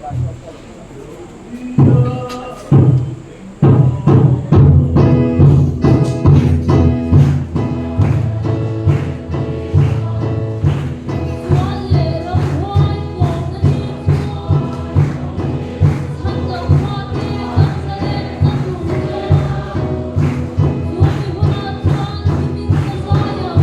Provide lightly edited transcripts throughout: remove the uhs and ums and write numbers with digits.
Sual leh ramhuai tlawmna ni chuan chhandam fate kan zalenna tur chu chu mi hunah chuan hlimin ka zai ang.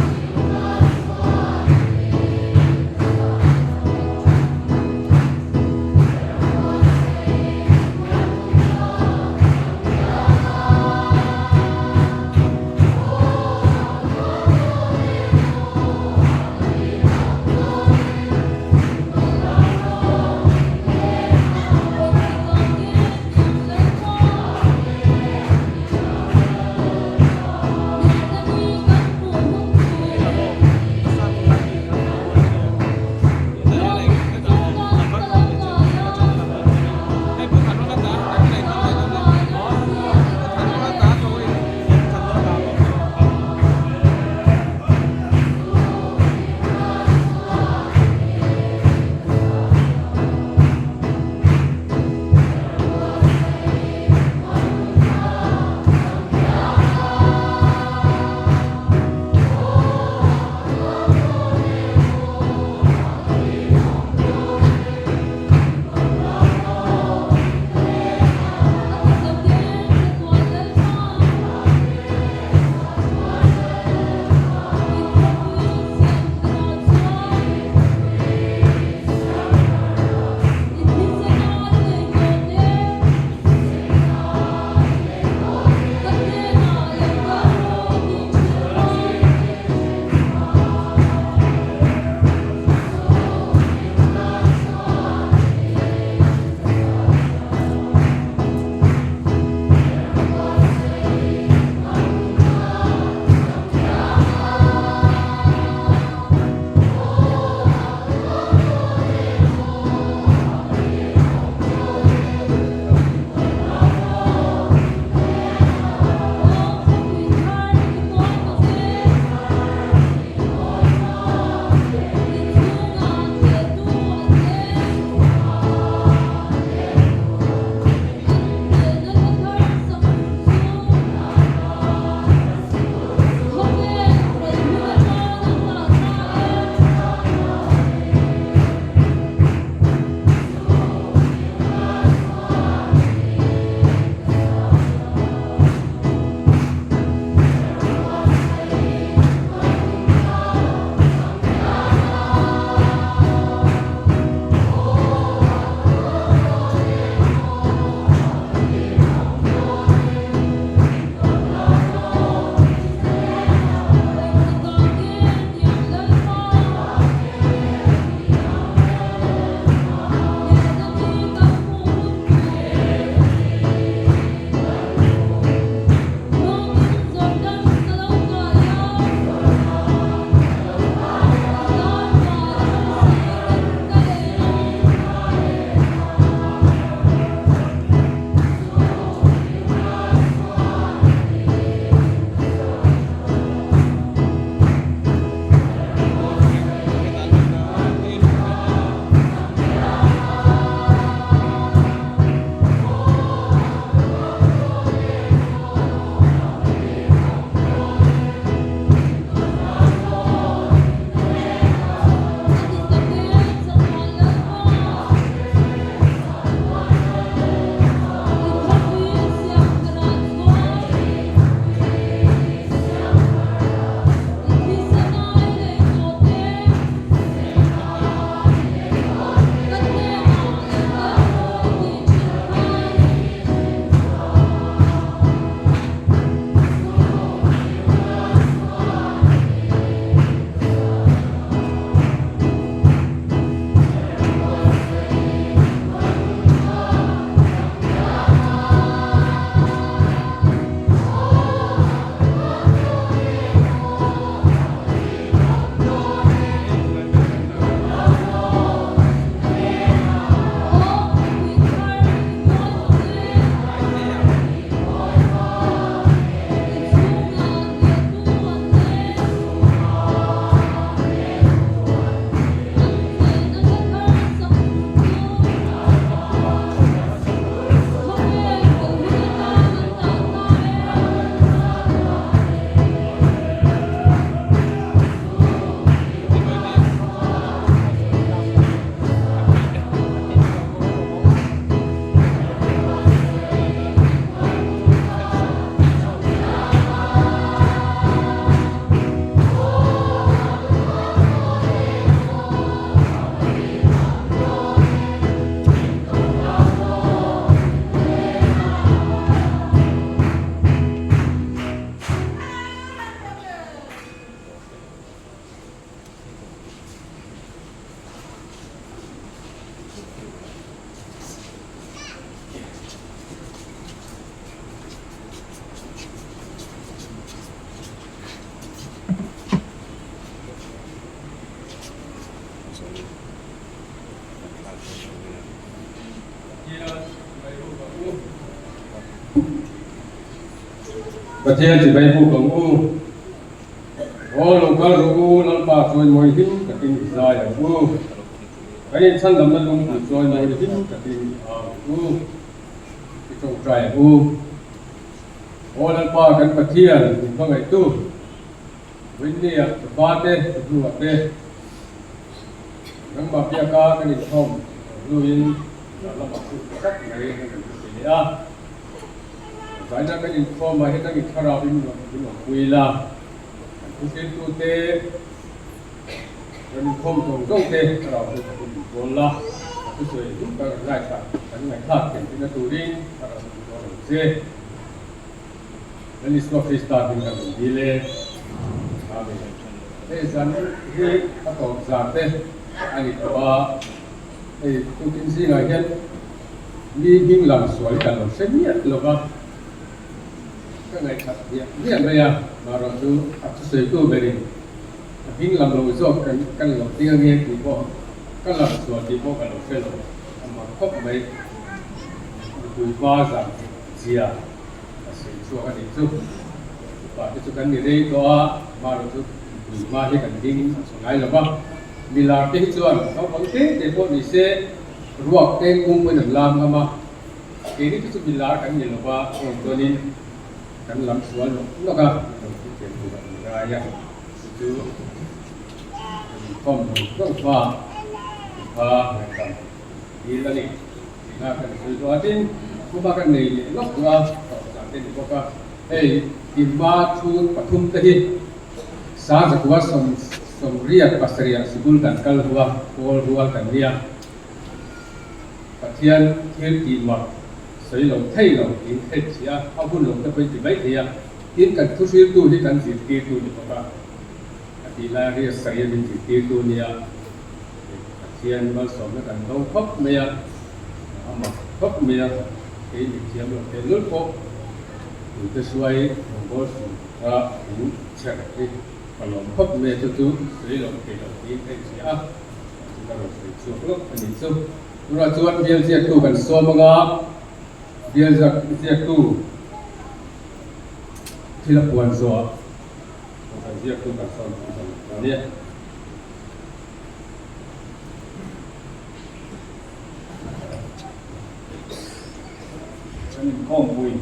Pathian chibai buk ang u. Pathian chibai buk ang u. Aw lo kal rawh u, Lalpa chuan mawi hlim takin i zai ang u. Kan inchhandamna lungpui chuan mawi hlim takin i au ang u. I tawngtai ang u. Aw Lalpa kan Pathian, min hmangaihtu, Whitney-a ka pa te, ka hnua te, nangmah biaka kan inkhawm tawh hnuin zan lamah chu tak mai kan rawn hmu leh a. Zaina kan inkhawm ah hian i thlarau in min awmpui la, kan thuhriltu te, rawn inkhawm zawng zawng te thlarau chu takin min pawl la, ka thusawi hlim tak kan ngaithla kan ngaihthlak thiam theihna turin thlarau min pawl ang che. Lal Isua Krista hming kan rawn dil e. Amen. Hei zan hi a tawp zan te a ni tawh a, hei tukin zingah hian Mi hming lam sual kan lo hre miah lo va, ka ngaihthlat hmiah hmiah mai a, mahrawh chu a thusawitu berin a hming lam lo zawk kan kan lo ding ange tih pawh ka lam sual tih pawh ka lo hre lo, a mak khawp mai. Mipui hma zan zia a sawi chhuak a nih chu. Upa te chu kan ni rei tawh a, mahrawh chu mipui hma hi kan ding ngai lo va, milar te hi chuan naupang te te pawh ni se, Ruak te kung pawhin an lam ngam a, keini te chu milar kan ni lova awn chuanin kan lam sual nawk nawk a, lo hrethiam tur a inrai a, chu chu kan inkhawm zawng zawng hma kha ngaihdam dil a ni tihna kan sawi duh a, tin khuma kan nei leh lawk duh a, tawhzan te ni bawk a, hei Timma chhung pathum te hi Sazakua sawm sawmriat pasarih sikul kan kal ho a, pawl rual kan nia. Pathian thil tih mak sawi lo thei lo tiin theih si a, a hun lo te pawhin ti mai thei a, tin kan thuhriltu hi kan zirtirtu ni bawk a, a tih lai ria sawi a min zirtirtu nia, Pathian malsawmna kan do khawp mai a, a mak khawp mai a, kei mithiam lo tehlul pawh tute hruai rawngbawl su kha in chher hi ka lawm khawp mai a, chu chu sawi lo thei lo tiin theih si a. Chu ka rawn sawi chhuak lawk a nih chu. Tunah chuan bial ziaktu kan sawm anga bial ziaktu thil a puan zawhah kan ziaktu kan sawm a nia. Kan inkhawmpui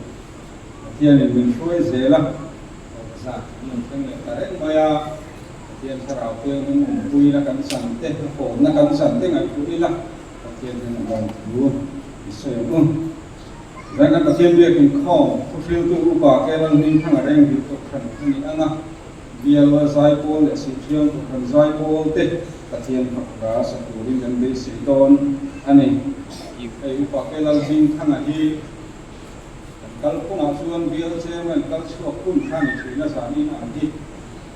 Pathianin min hruai zel a, Tawpzah kan rawn thleng leh ta reng mai a. Pathian thlarau te min awmpui ila kan chan te, a pawlna kan chan te ngaihtuah ila Pathian hian a lawm thu i sawi ang u. Zan kan Pathian biak inkhawm thuhriltu upa Keral Hmingthanga reng bil kohhran a nih anga bial zaipawl leh Sihthiang kohhran zaipawl te Pathian fakra sa turin kan beisei dawn a ni. Hei upa Keral Hmingthanga hi kan kalphungah chuan bial chairman kal chhuak hun kha ni thin a zanin ang hi.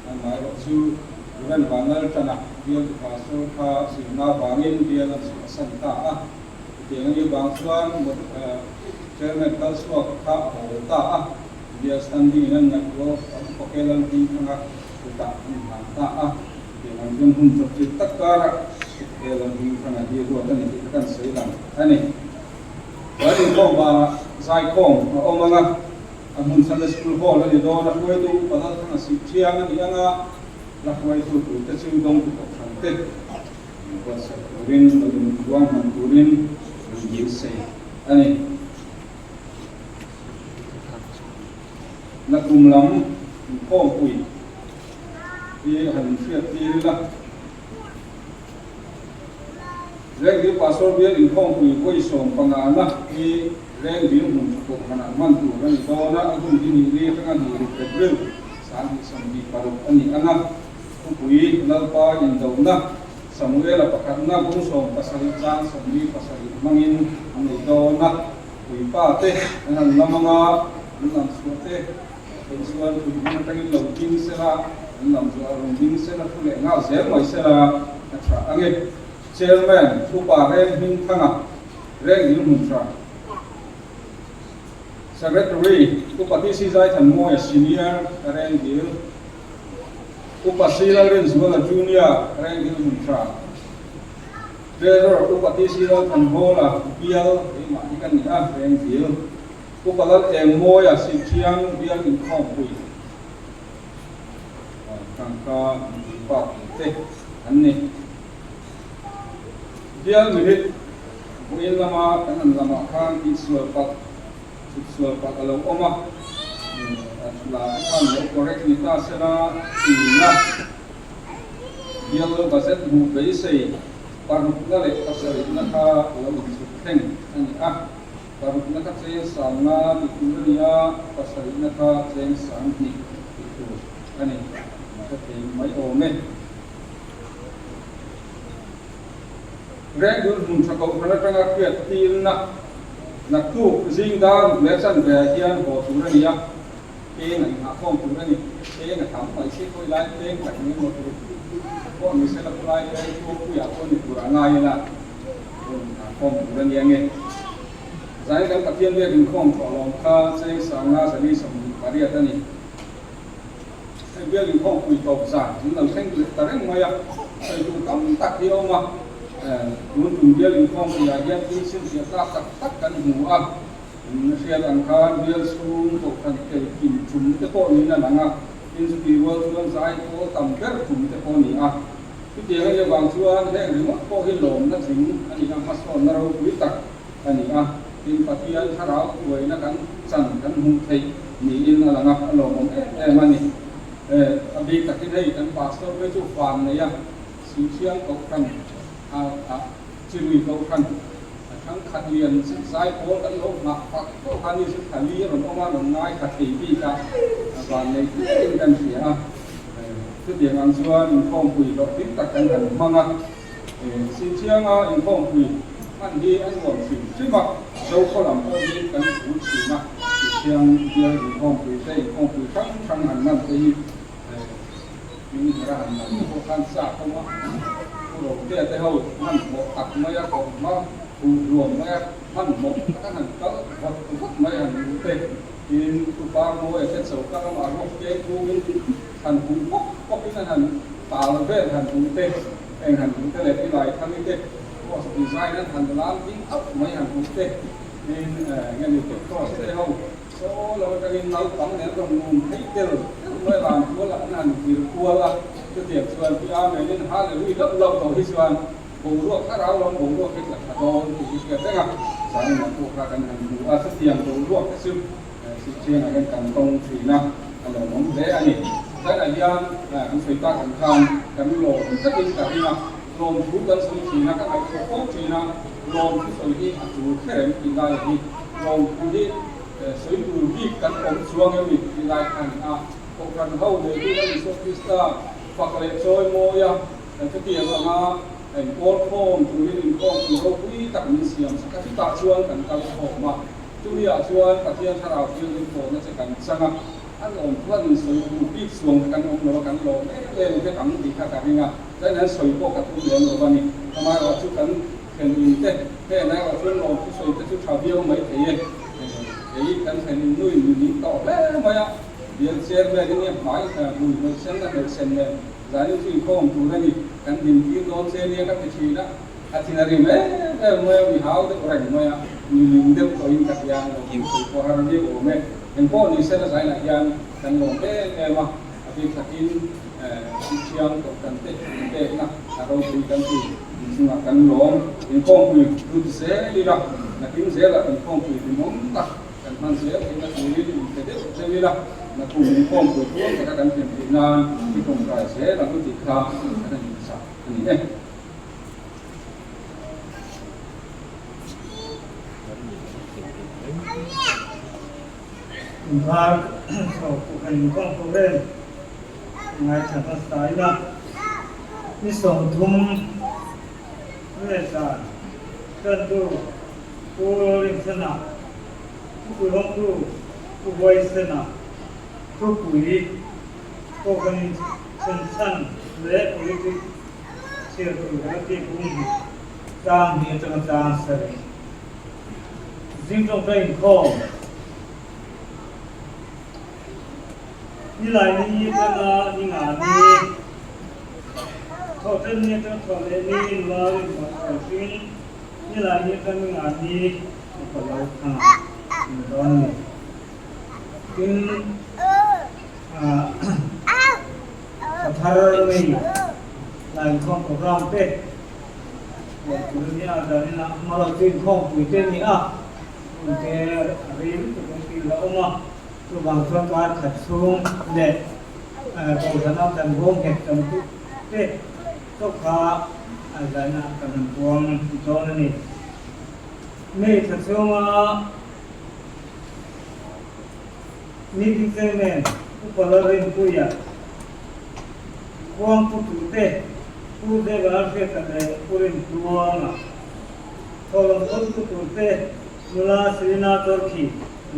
Amaherawh chu Ruben Vanlal tana bialtu pastor kha zirna vangin bial an chhuahsan ta a. Chutiang a nih vang chuan Chairman kal chhuak kha a haw ta a, bial standing in an ngaihtuah a upa kel an hming thang a, chutah an hlan ta a. Chutiang ang chuan hun chawpchilh tak karah upa kel an hming thang a hi ruat a ni tih kha kan sawi lang a ni. Kan inkhawm vangah zaikhawm a awm ang a. A hmun Sunday School Hall a ni dawn a, hruaitu upa Lalthanga sih thiang a ni ang a, la hruaitu turte chu dawngtu kohhran te min buatsaih turin lo inthuam hman turin min beisei a ni. Nakum lam inkhawmpui hi han inhriat tir ila. Rengdil Pastor Bial inkhawmpui vawi 15 na hi Rengdil hmun tha kohhranah hman tur a ni dawn a, a hun hi ni li atanga ni ruk April 2026 a ni ang a. Thupui Lalpa indohna Samuela pakhatna bung 17 chang 47 hmangin a nei dawn a, puipa te an han lam anga an lam chhuah te theih chuan thut hmun atangin lo ding sela, an lam chu a rawn ding sela thu leh nghal zel mai sela a tha ang e. Chairman, Upa Reng Hmingthanga, Reng Dilhmun Tha, Secretary, Upa TC Zaithanmawia, Senior, Reng Dil, Upa C Lalrinzuala, Junior, Reng Dilhmun Tha. Treasurer Upa TC Lalthanhawla bial keimah hi ka ni a, Rengdil. Upa Lalengmawia Sihṭhiang bial inkhawmpui tangka mipui pa te an ni. Bial minute vawiin lama kan han lamah khan tihsual palh, chhutsual palh a lo awm a, a la te khan lo correct ni ta sela tina bial budget hmuh beisei parukna leh pasarihna kha lo inchhut thleng a ni a. Parukna kha cheng sanga tih tur a ni a, pasarihna kha cheng sanghnih tih tur a ni. Ka thei mai awm e. Rengdul hmun tha kohhran atanga hriat tirna naktuk zing dar ruk leh chanve ah hian haw tur a ni a, peng a inghahkhawm tur a ni. Peng a tam mai si khawi lai peng tak eng emaw tur pawh ni sela khawlai peng chhungpuiah pawh ni tur a ngai ila rawn inghahkhawm tur a nia nge. Zai kan Pathian biak inkhawm tawh lawm kha cheng sanga 428 a ni. Hei bial inkhawmpui tawp zan an lo thleng leh ta reng mai a, sawi tur tam tak hi a awm a. Tun tum bial inkhawmpuiah hian thil chhinchhiah tlak tak tak kan hmu a, in hriat ang khan bial chhung kohhran tel kim tum te pawh niin a lang a, tin chutih rual chuan zai pawl tam ber tum te pawh a ni a. Chutiang a nih avang chuan heng ringawt pawh hi lawmna tling a ni a, hmasawnna ropui tak a ni a, tin Pathian thlarau tuaina kan chan kan hmuh theih niin a lang a, a lawmawm em em a ni. A bik takin hei kan pastor phei chu van nei a, Sihchiang Kohhran ah Chilui Kohhran a thangkhat lian zet zai pawl kan lo nghah fak pawh kha ni chu thali a rawn awm a, rawn ngaithla thei bik a, van nei hlein kan hria a. Chutiang ang chuan inkhawmpui hlawhtling tak kan han hmang a. Sihchianga inkhawmpui hman hi a nuam hrim hrim a, Zokhaw lam pawh hi kan phur thin a, Sihchiang bial inkhawmpui te, inkhawmpui hrang hrang han hman te hi min her a han lam te pawh khan chak awm a, Pu Rotea te ho hmanhmawh tak mai a, kawrhma huh hluam mai a, hmanhmawh tak a han kal vawt vawt mai han hmuh te, tin Pu Parmawia te choka lamah ruak keng phungin han huh pawp pawpin an han tal vel han hmuh te. Eng han hmuh te leh i lai thang i te cross design an han lam ding auh mai han hmuh te tin nge ni te cross te ho saw lo atangin naupang nen rawn num phei tel tel mai ran kual ah an han vir kual a chutiang chuan pi Amen in Hallelujah loh loh tawh hi chuan boruak thlarau lam boruak hi tla tha dawn tih hi hriat reng a zan in pawh kha kan han hmu a chutiang boruak te chu Sihchiang ah hian kan tawng thin a, a lawmawm hle a ni. Tlaiah hian kan sawi tak ang khan kan lawm takin ka ring a, lawmthu kan sawi thin a, ka ngaihtuah fo thin a, lawmthu sawi hi a tul kher em tih lai hi, lawmthu hi sawi tur bik kan awm chuang em ni tih lai kha a ni a. Kohhran ho neitu Lal Isua Krista fak leh chawi mawi a, chutiang anga inkawl khawm turin inkhawm tur ropui tak min siam sak a, chutah chuan kan kal khawm a. Chumi-ah chuan Pathian Thlarau Thianghlim pawhna che kan chang a, a lawm chuan in sawi duh bik chuang kha kan awm lo a, kan lawm em em vek ang tih kha ka ring a, chuan an sawi pawh ka tum lem lo a ni. Amaherawh chu kan thlen in te hnenah erawh chuan lawm thusawi te chu tha viau mai thei e. Kei kan thlen in nuin min ning tawh hle mai a, bial chairman in i hmai hmui hnawih sen a hnawih sen nen zanin chu inkhawm tur a ni, kan dintir dawn che nia ka ti thin a. A thin a rim em em mai a, mi hau deuh reng mai a, mi ling deuh tawhin ka hria a, lo sawi pawh har viau awm e. Eng pawh ni sela zainah hian kan lawm em em a, a bik takin Sihchiang Kohhran te inpekna a ropui kan ti inchungah kan lawm. Inkhawmpui lut zel ila, nakin zelah inkhawmpui hlimawm tak kan hman zel theihna turin inpe deuh deuh ila, nakum inkhawmpui tluang taka kan hlim theih nan i tawngtai zel ang u tih kha kan han inchah a ni e. Inkhar chho kohhran inkhawm program ngaithla hmasa ila ni 30 leh zan tantu Pu Rinchhana, Thupui hawngtu Pu Huaisena, Thupui kohhran inchhan chhan leh politics Chhiar tur kan tih bung hi tlang hnih atanga tlang sarih. Zing tawngtai inkhawm. Nilai ni atanga ni nga ni. Thawhṭan ni aṭang thawh leh ni nula rinmawlh sawi hring nilai ni aṭang ni nga ni upa lo thang a ni dawn a ni. Tin, thla thar ngei lai inkhawm program te buai tur a nia, zanin ah hmaraw chu inkhawmpui te a ni a, hun te a rei lutuk ang tih la awm a, chuvang chuan kar khat chhung leh Kohhran a kan bawm nghet tam tih te chauh kha zainah kan han puang dawn a ni. May thla chhunga meeting chairman Upa Lalrinpuia, Khuangpu Tute, Pu Zeva Hriata leh Pu Rintluanga, Thawhlawm Kawltu Turte, Nula Selina Chawrkhi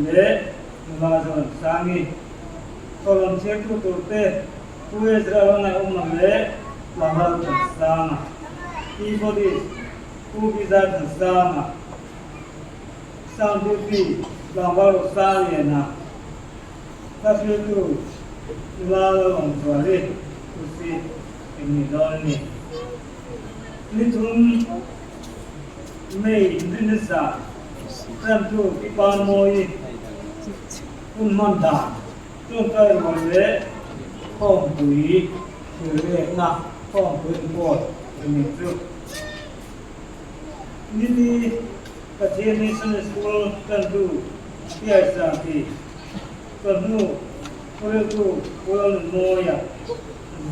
leh Nula Zoramsangi. Thawhlawm chhiartu turte Pu Ezra Lalngaihawma leh Tlangval Thansanga, Keyboardist Pu Bizar Thansanga, Sound Duty Tlangval Rosaliana, Hlahriltu Nula Lalawmzuali Kusi eng ni dawn a ni. Nithum May inrinna zan tantu Pi Parmawi Hun hman dan tawngtai rual leh khawmpui thilrekna khawmpui report a ni chu. Nili Pathian Sunday School tantu Piaisa ti chawhnu thuriltu Pu Lalnunmawia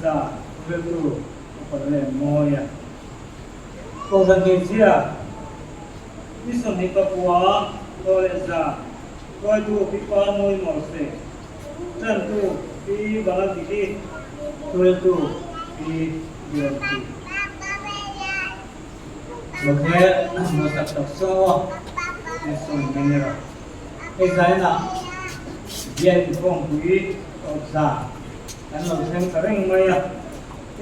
zan thuriltu Upa Lalengmawia. Kohhran hmeichhia ni 29 thaw leh zan Hruaitu Pi Pa Mawi Mawse, Ṭantu Pi Vanlaltiki, Hruaitu Pi Bialki. Lokhe maw tak tak saw ni sawn mai ni rawh. Hei zainah bial inkhawmpui tawp zan kan lo thleng ta reng mai a.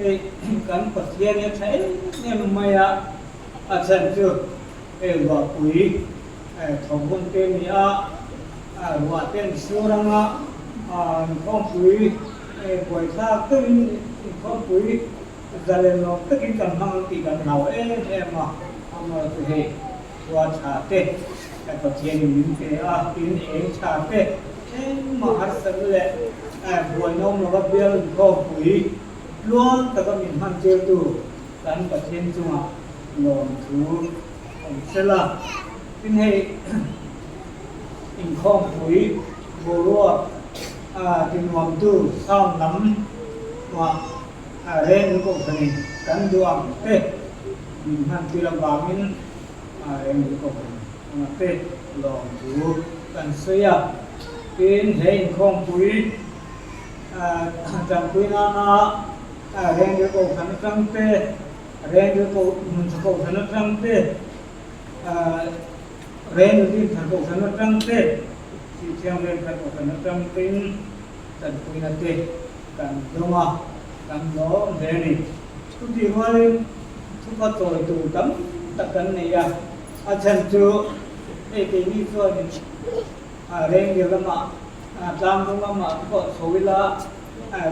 Hei kan Pathian hi a tha em em mai a, a chhan chu hei ruahpui Thawk hun te ni a, ruah ten sur anga inkhawmpui buaithlak deuhin inkhawmpui zalen lo takin kan hmang ang tih kan hlau em em a, amaherawhchu chu hei khua tha te Pathianin min pe a, tin eng tha te engmah harsatna leh buaina awm lova bial inkhawmpui tluang taka min hman tirtu kan Pathian chungah lawmthu Awm sela, tin hei inkhawmpui boruak tinuamtu sound lam mah reng kohhranin kan duh ang te min hman tir avangin reng kohhran anga te lawmthu kan sawi a. Tin, he inkhawmpui tanpui nana reng kohhran atang te Rengdil ko hmun tha kohhran atang te, Rengdil din thar kohhran atang te, Sihthiang veng thar kohhran atang tein tanpuina te kan dawng a, kan lawm hle a ni. Chutih rualin thupa chawi tur tam tak kan nei a, a chhan chu hei keini chuanin Rengdil lamah tlangdung lamah te pawh chho ila,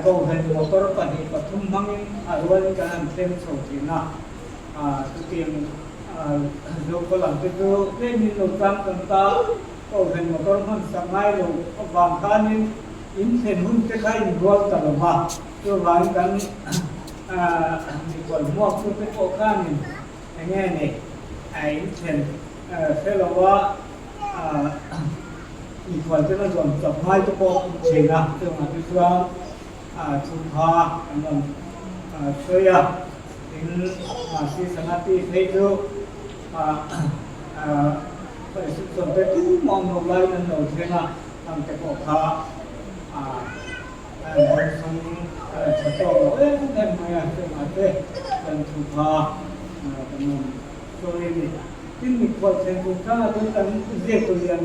Kohhran motor pahnih pathum hmangin a rualin kan han thleng chho thin a, chutiang Zokhaw lam te chu tlemin lo tlang kan ta, Kohhran motor hman sak ngai lo avang khanin in thlen hun te kha in rual ta lo va, chuvangin kan mikhual hmuak tu te pawh khanin eng nge ni in thlen hre lo a. Mikhual te na zuam chawp ngai te pawh an thin a, chungah te chuan thupha an rawn sawi a, tin Masi Sangati phei chu sawm te tumah awm lo laiin an lo thleng a, ang te pawh kha an rawn sawm tha tawk lo em em mai a, chungah te kan thupha kan rawn sawi a ni. Tin mikhual thlen tur tangah chuan kan ziak tur lian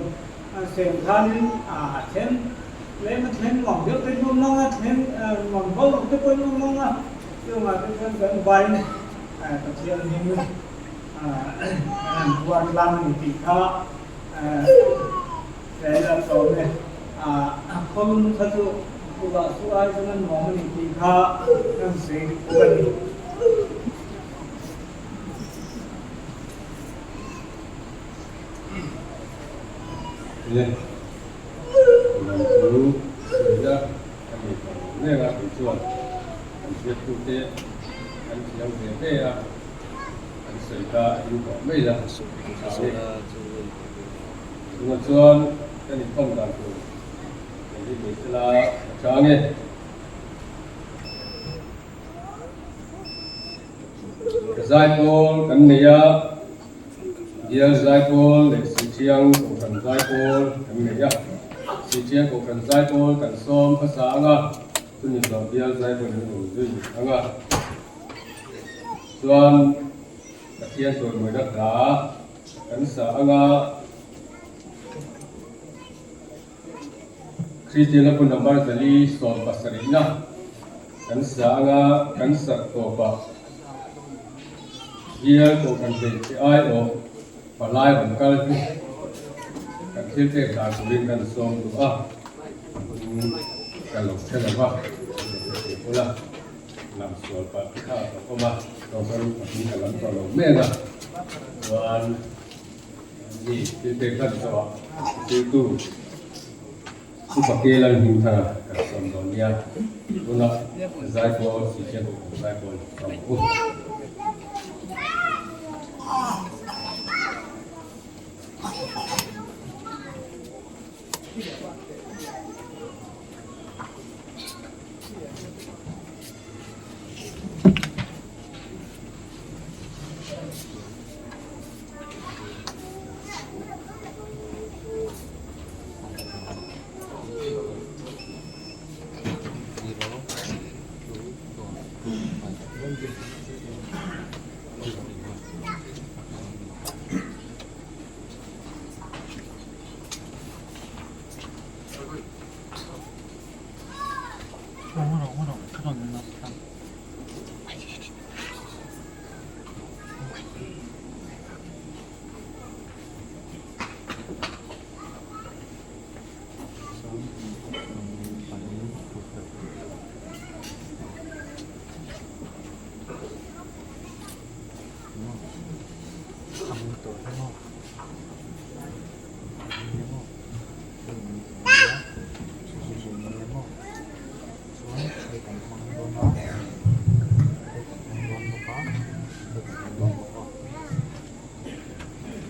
sem khanin a then lem a then nuam deuh te nuam mang a, then nuam ho lo te pawh nuam mang a, chungah te chuan kan vain Pathian hming kan han puar tlang a ni tih kha tlai la tlawm e. Khawlum kha chu kuvah su ai chuan a nuam a ni tih kha kan sawi bawk a ni. E, lawmthu sawina ka nei tawh lo reng a, kei chuan kan ziaktute an thiam ve ve a, an sawi ta eng tawh mai la tha e. Chungah chuan kan inkhawm dan tur kan hi mai sela ka chang e. Zaipawl kan nei a, Bial Zaipawl leh Sichiang Kohhran Zaipawl kan nei a. Sichiang Kohhran Zaipawl kan sawm hmasa ang a, chumi zawh Bial Zaipawl in rawn zui ang a. Chuan Pathian chawimawina hla kan sa ang a. Kristian hla number 470 na kan sa anga kan sak tawpah Bial Kohhran hmeichhe aiawh palai rawn kal hi kan thil pek dan turin kan sawm duh a, ka lo hre lo va, ka lo hre thei ula, lam sual palh te kha a awm a, Kohhran pahnih ka lam tawh lo mek a, chuan. Mi thil pek hlan zawhah zirtu Upa Kelan Hmingthanga kan sawm dawn nia. Tunah Zaipawl Sichian Kohhran Zaipawl sawm u.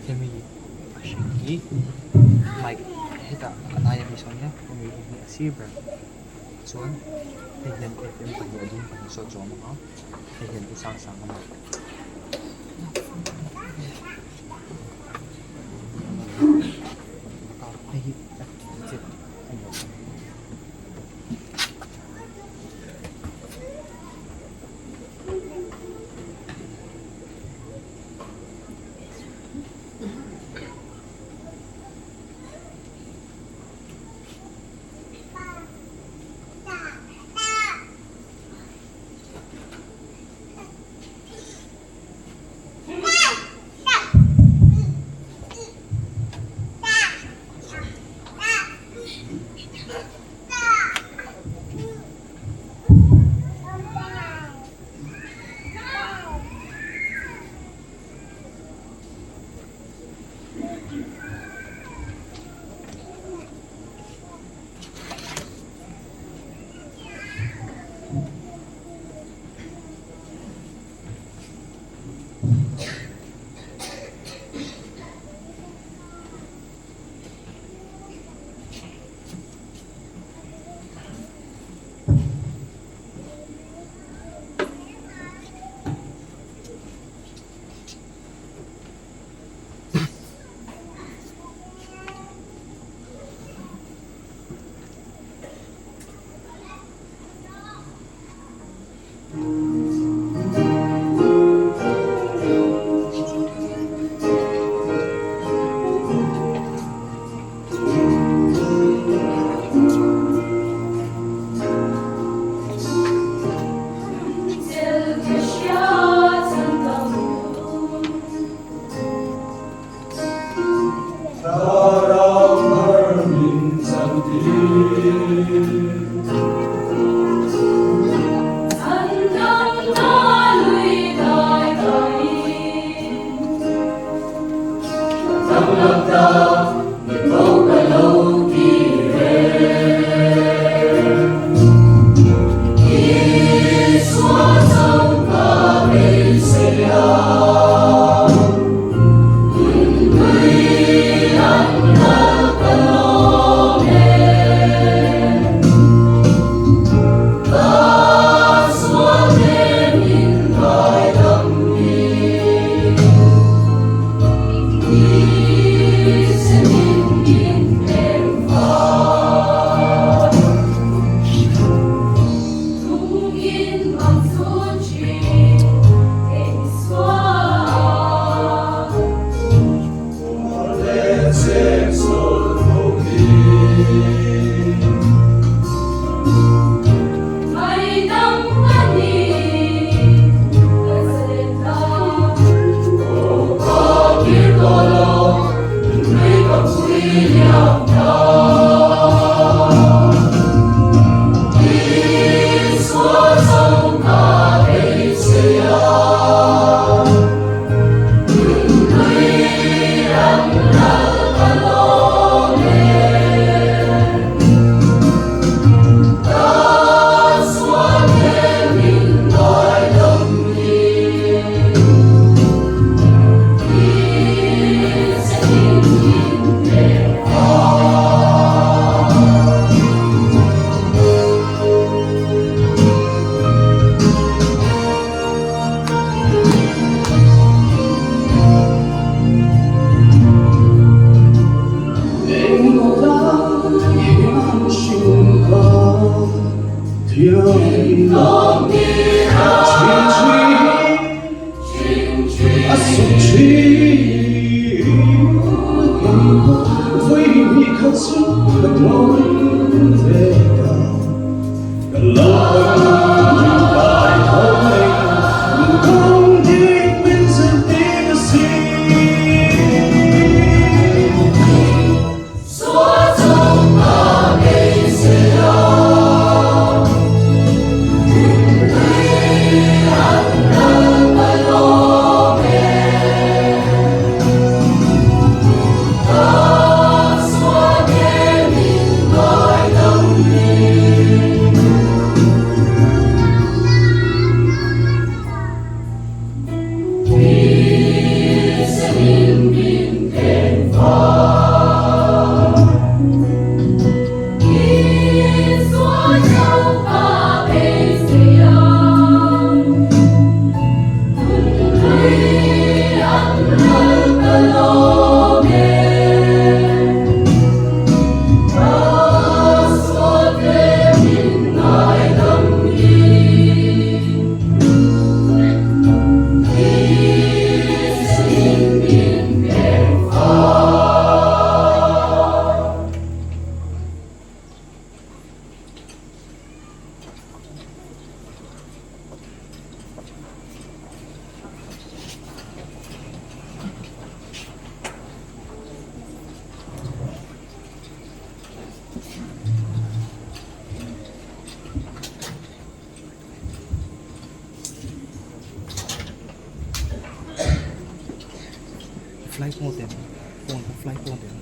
Hemi a hring hi mic hetah a laia mi sawn hian hemi rawng hi a sir ber chuan hei hian fm pahnih a dum pahnih saw chuang bawk a hei hian u sang sang a mic. Hei hi a ni lo. Flight mode em phone kha flight mode em.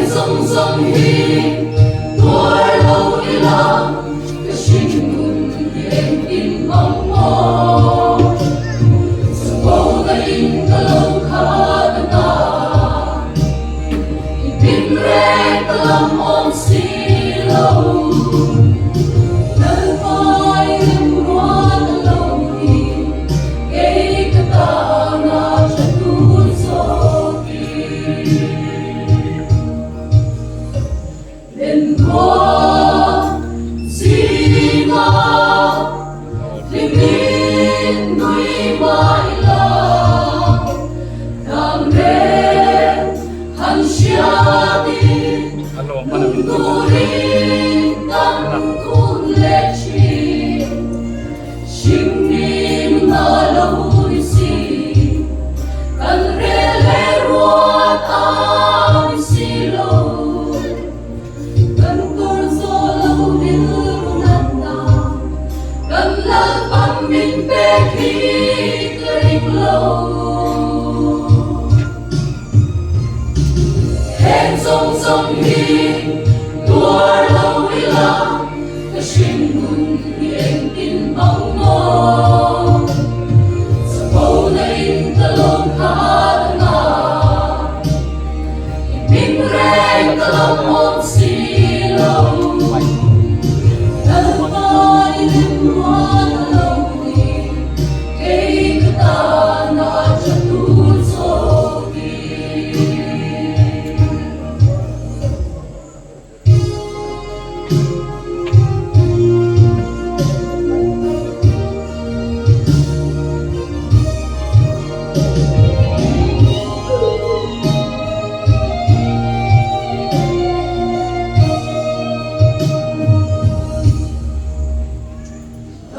zawng zawng hi tuar lo ila ka hringnun hi engtin hmang maw? Chapona in ka lo khat anga i hming reng ka lam awm si lo. Lalpai remruat a lo ni kei ka tana tha tur zawk i. Lenkhua zinga hlimin nui mai la, dang reng han hriatin lungturin kan kun leh thin. Hringmin na lo ni si, kan rel leh ruat a ni si lo. Kan tur zaw lo rilru natna, kan Lalpan min pek hi ka ring lo. Heng zawng zawng hi tuar lo ila ka hringnun hi engtin hmang maw? Chapona in ka lawm khat anga i hming reng ka lawm awm si lo. Lalpa i rimruat a lo ni. Kei ka tana tha tur zawk i.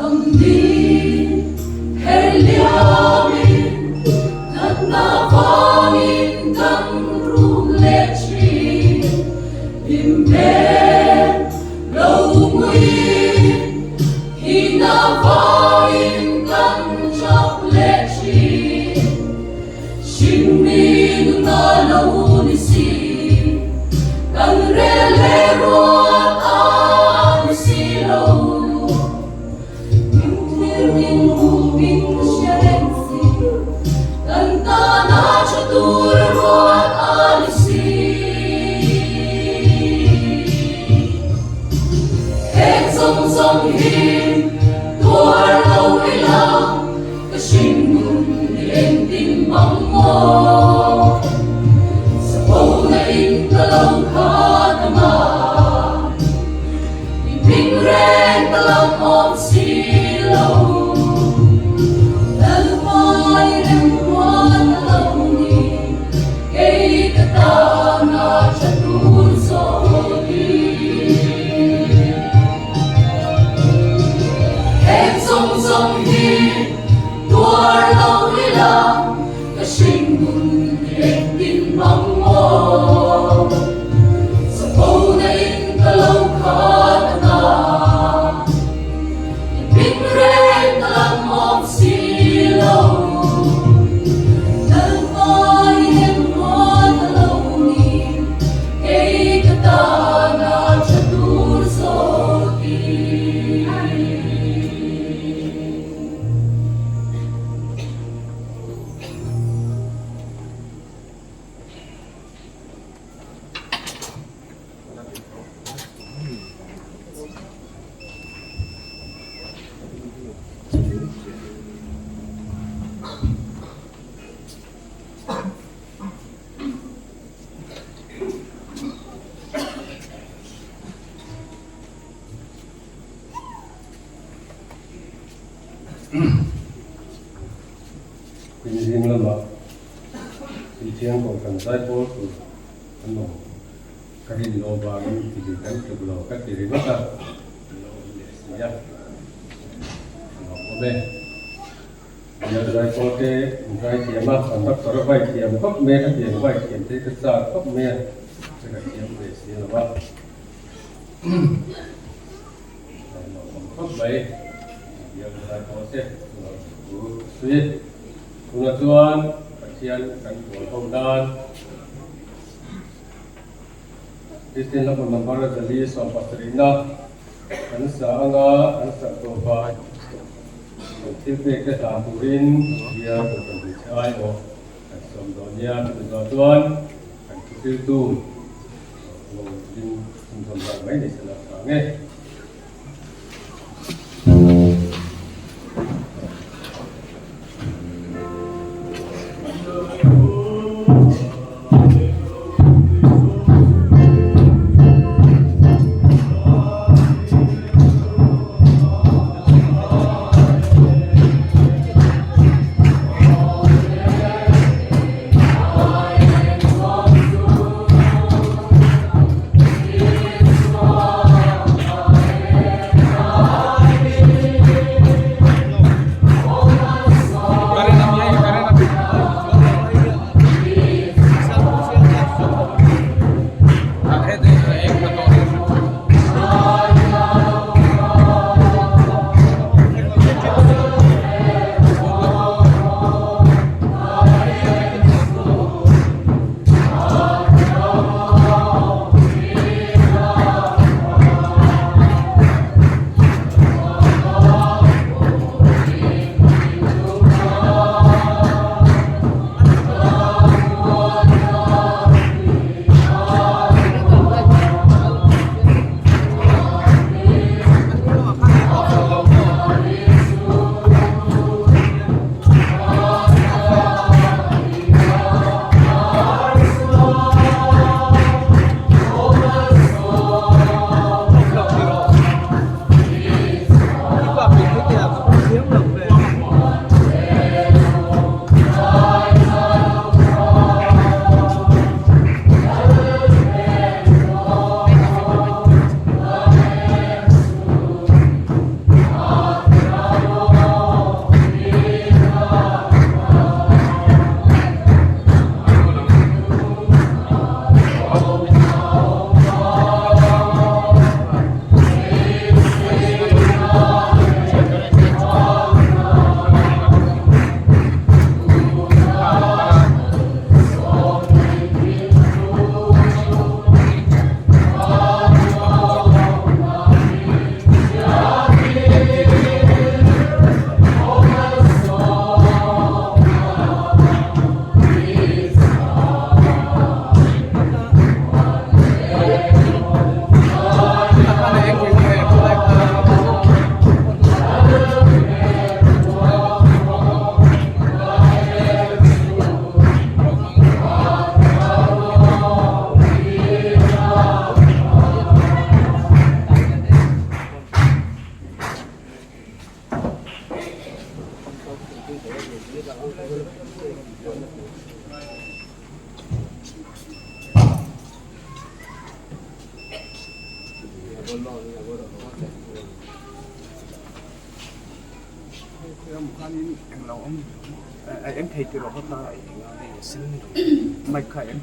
Damdin her liamin natna vangin kan rum leh thin. Hlim hmel lo hmuin hina vangin kan chak leh thin. Hringmi nuna lo ni si, kan rel leh ruat a ni si lo. Min thlir min hmuhin ka hria reng si, kan tana tha tur ruat a ni si. Heng zawng zawng hi tuar lo ila, Ka hringnun hi engtin hmang maw? Chapona in ka lo khat anga, i hming reng ka lam awm si lo. Lalpa i remruat a lo ni, kei ka tana tha tur zawk i. Heng zawng zawng hi tuar lo ila ka hringnun hi engtin hmang maw? Chapona in ka lo khat anga, i hming reng ka lam awm si lo. Lalpa i remruat a lo ni. Kei ka tana tha tur zawk i. Zing lamah Silchiang Kohhran zaipawl tur an awm ka rin loh vangin ti kan tluk lo ka ti ringawt a, an lo awm leh si a, a lo awm e. Bial zaipawl te an zai thiam a, conductor a vai thiam khawp mai a, khatiang vai thiam te hi ka chak khawp mai a, ka ka thiam ve si lo a, an lo awm khawp mai, bial zaipawl te chungah thu ka sawi. Tunah chuan Pathian kan bual ho nan. Kristian hlapawh number 470-na kan sa anga kan sak tawpah kan thil pek te hlan turin bial kohhran hmeichhe aiawh kan sawm dawn nia. Chumi zawh chuan kan thuhriltu lo ding chhunzawm nghal mai ni se la tha ang e.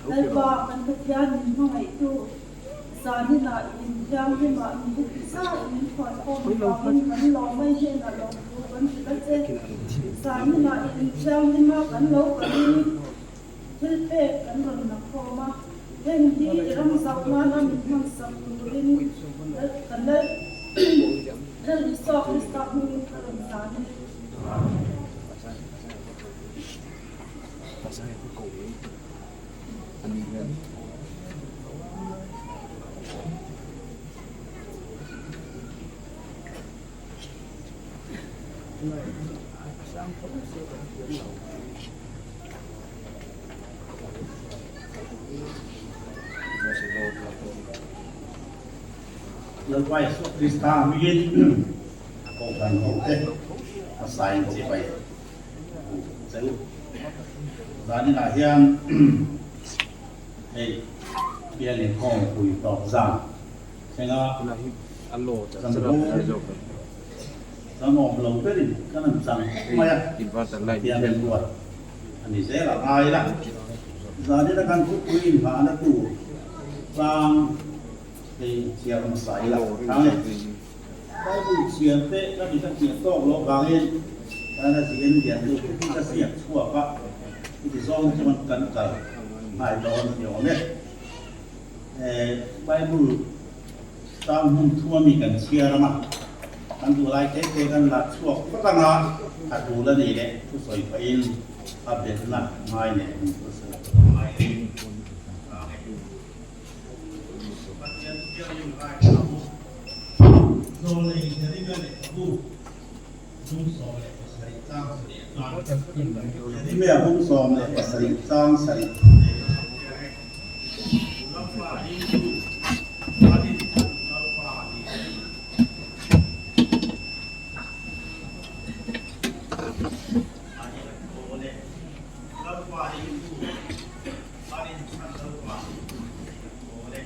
Lalpa kan Pathian min hmangaihtu zaninah in thianghlimah mi heti zat min khualkhawm avangin kan lawm mai hnenah lawmthu kan hrilh a che. Zaninah in thianghlima kan lo kalin thil pek kan rawn la khawm a, heng hi i ram zauh nana min hmansak turin kan Lal Isua Krista hmingin ka rawn zan e. Lalpa Isua Krista hmingin Kohhran hote a sain chibai bu che u. Zaninah hian hei bial inkhawm pui tawp zan thlenga kan pu kan awm lo berin kan han chang khawp mai a, Pathian remruat a ni zel a ngai la. Zanina kan thupui inghahna tur tlang hei chhiar hmasa ila tlang e. Bible chhiar te ka mit a chiah tawk loh vangin kan a ziin lian deuh hi ka ziak chhuak a, chuti zawng chuan kan kal nghai dawn a ni awm e. Bible tang hmun thum ami kan chhiar ang a, kan duh lai te te kan la chhuak phawt ang a, a tul a nih leh thusawi pahin a belhna ngai leh min thusawi phawt a ngai e. Pathian thianghlim ngaithla u. Zawlnei Jeremia lehkhabu bung 17 chang sarih atan Jeremia bung 17 chang sarih Lalpa hi chu a rinchhan Lalpa a ni e. A ni a thaw le. Lalpa hi chu A rinchhan Lalpa a thaw le.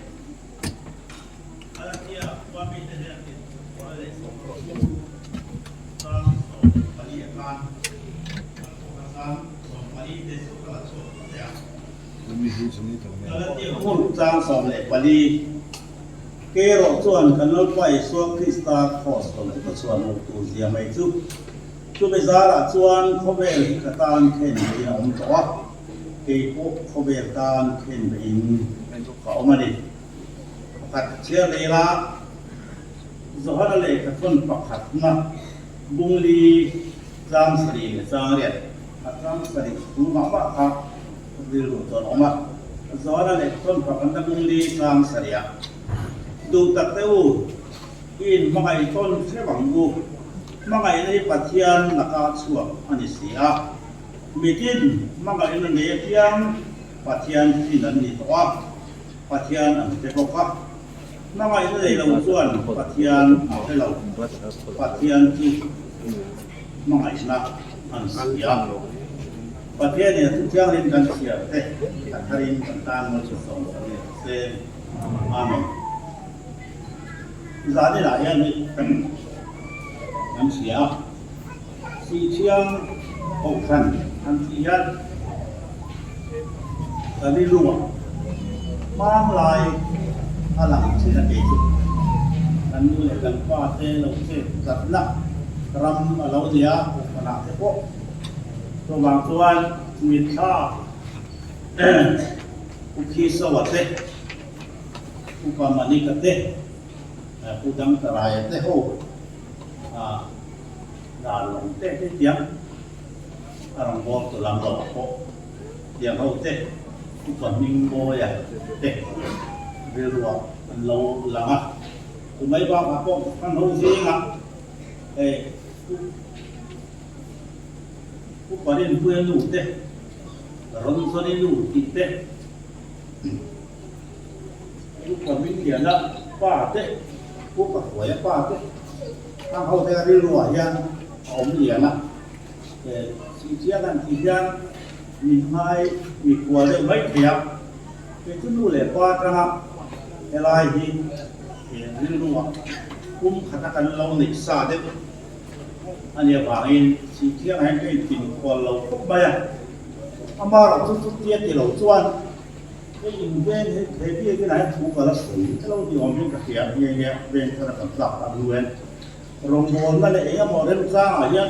Galatia khua mite hian inthawh leh sawmthum chang 14 atan an thawk a chang 14 te chu ka la chhuak phawt e a. Galatia hmun chang 14 Kei erawh chuan kan Lalpa Isua Krista kraws lo chu ka chhuan loh tur zia mai chu. Chumi zarah chuan khawvel hi ka tan khen beiin a awm tawh a, kei pawh khawvel tan khen beiin ka awm a ni. Pakhat chhiar leh ila, Johana lehkha thawn pakhatna bungli tlang sarih leh chang riat a tlang sarih thu mah mah kha rilru chuan a awm a. Johana lehkha thawn pakhatna bungli tlang sarih ah duh tak te u, i inhmangaih tawn hrep ang u, hmangaihna hi Pathian laka chhuak a ni si a, mitin hmangaihna nei apiang Pathian thin an ni tawh a. Pathian an hre bawk a, hmangaihna nei lo chuan Pathian a hre lo, Pathian chu hmangaihna an si a. Pathian in a thu thianghlim kan chhiar te a tharin kan tan ngawi 10 ni rawh se. Amen. Zaninah hian hi kan hria a, Sihthiang Kohhran an tih hian Ka rilruah hmang lai a lang thin a kei chu. Kan nu leh kan pa te lo chet tlatna ram a lo ni a, kohhranah te pawh chuvang chuan mitthla Pu Khisoa te, Pu Pamanika te, Pu Dangtaraia te ho dar lawng te te tiang a rawngbâwl tu lam lo pawh tiang ho te upa hming mawia te rilruah an lo lang a. Chu mai bakah pawh kan ho zingah hei upa Rinpuia nu te, Rawnzawni nu tih te, upa Hmingliana pa te, upa Hruaia pa te khang ho te rilruah hian a awm lian a. Sihchiang an tih hian min ngai mikhual deuh mai thei a, kei chu nu leh pa atanga helai hi rilruah kum khata kan lo neih sa deuh a nih avangin Sihchiangah hian ka intinkhual lo khawp mai a, amaherawh chu chutia ti lo chuan hei inven hi he biakinah hian thu ka la sawi elo ni awmin ka hria nghe nghe a, veng thara kan tlak tak hnu hian. Rawngbawlna leh eng emaw remchangah hian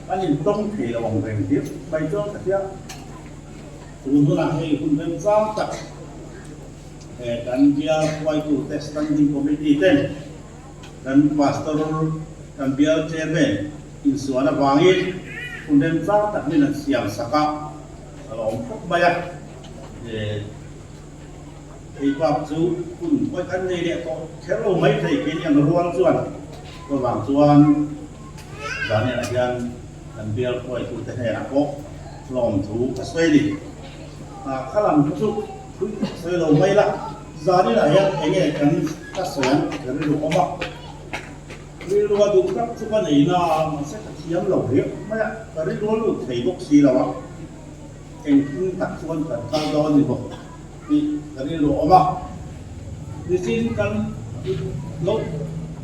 kan intawng thei lo ang reng hlir mai chuan ka hria. Tun hunah hei hun remchang tak kan bial hruaitute Standing Committee ten kan Pastor kan bial Chairman insuan avangin hun remchang tak min an siam sak a, a lo awm khawp mai a. Hei bak chu hun hawi kan nei leh tawh kher lo mai thei kei ang rual chuan chuvang chuan Daniel-a hian kan bial hruaitute hnenah pawh hlawmthu a sawi a ni. Kha lam kha chu thui tak sawi lo mai la, Daniel-a hian eng nge kan ka sawi ang ka rilru awm a, rilru a duh tak chu ka nei na a, mahse ka thiam lo riau mai a, ka rilru a lut thei bawk si lo a. Engtin tak chuan kan kal dawn ni bawk tih ka rilru a awm a. Nichin kan lo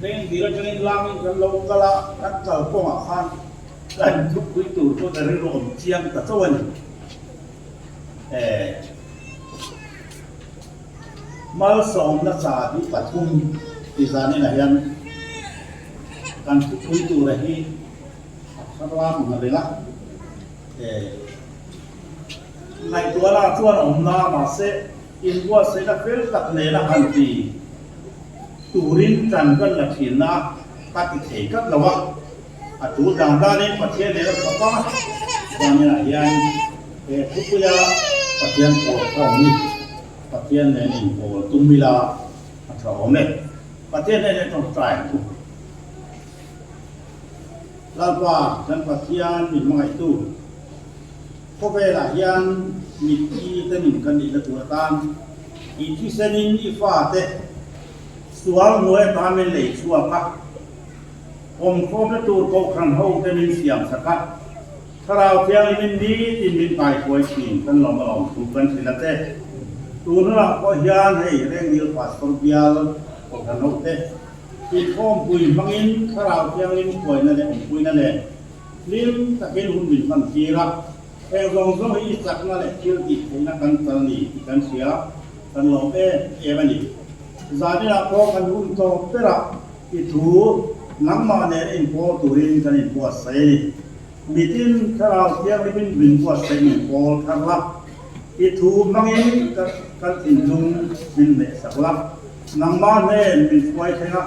leng dil atangin langin kan lo kal a, kan kal kawngah khan kan thupui tur chu ka rilru awm chiang ta chauh a ni. Malsawmna cha hi pathum ti zaninah hian kan thupui tura hi a thar lam ang a reng a. Ngaihtuahna chuan a awm na mahse Inbuatsaihna fel tak nena han ti turin tan kan la thin a, ka ti thei tlat lo a. A tul dan danin Pathian nena thawk a, chuaninah hian he thupuia Pathian pawl khawm hi Pathian nen inpawl tum ila a tha awm e. Pathian nen tawngtai ang u. Lalpa kan Pathian min hmangaihtu, khawvelah hian mitthi te nun kan nihna tur atan i thisenin i fate sual hnuai atan min lei chhuak a, awmkhawmna tur kohhran ho te min siam sak a, Thlarau Thianghlimin nitin min kaihruai thin kan lawm alawm thu kan hrilh a che. Tun hunah pawh hian hei Rengdil Pastor bial kohhran ho te, Inkhawmpui hmangin Thlarau Thianghlim hruaina leh awmpuina nen hlim takin hun min hman tir a, heng zawng zawng hi i chakna leh thil tih theihna kan kal ni tih kan hria, kan lawm em em a ni. Zaninah pawh kan hun tawp berah i thu nangmah nen inpawl turin kan inbuatsaih a ni. Mitin Thlarau Thianghlimin min buatsaih min pawl thar la, i thu hmangin kan thinlung min hmehsak la. Nangmah hnen min hruai thleng a,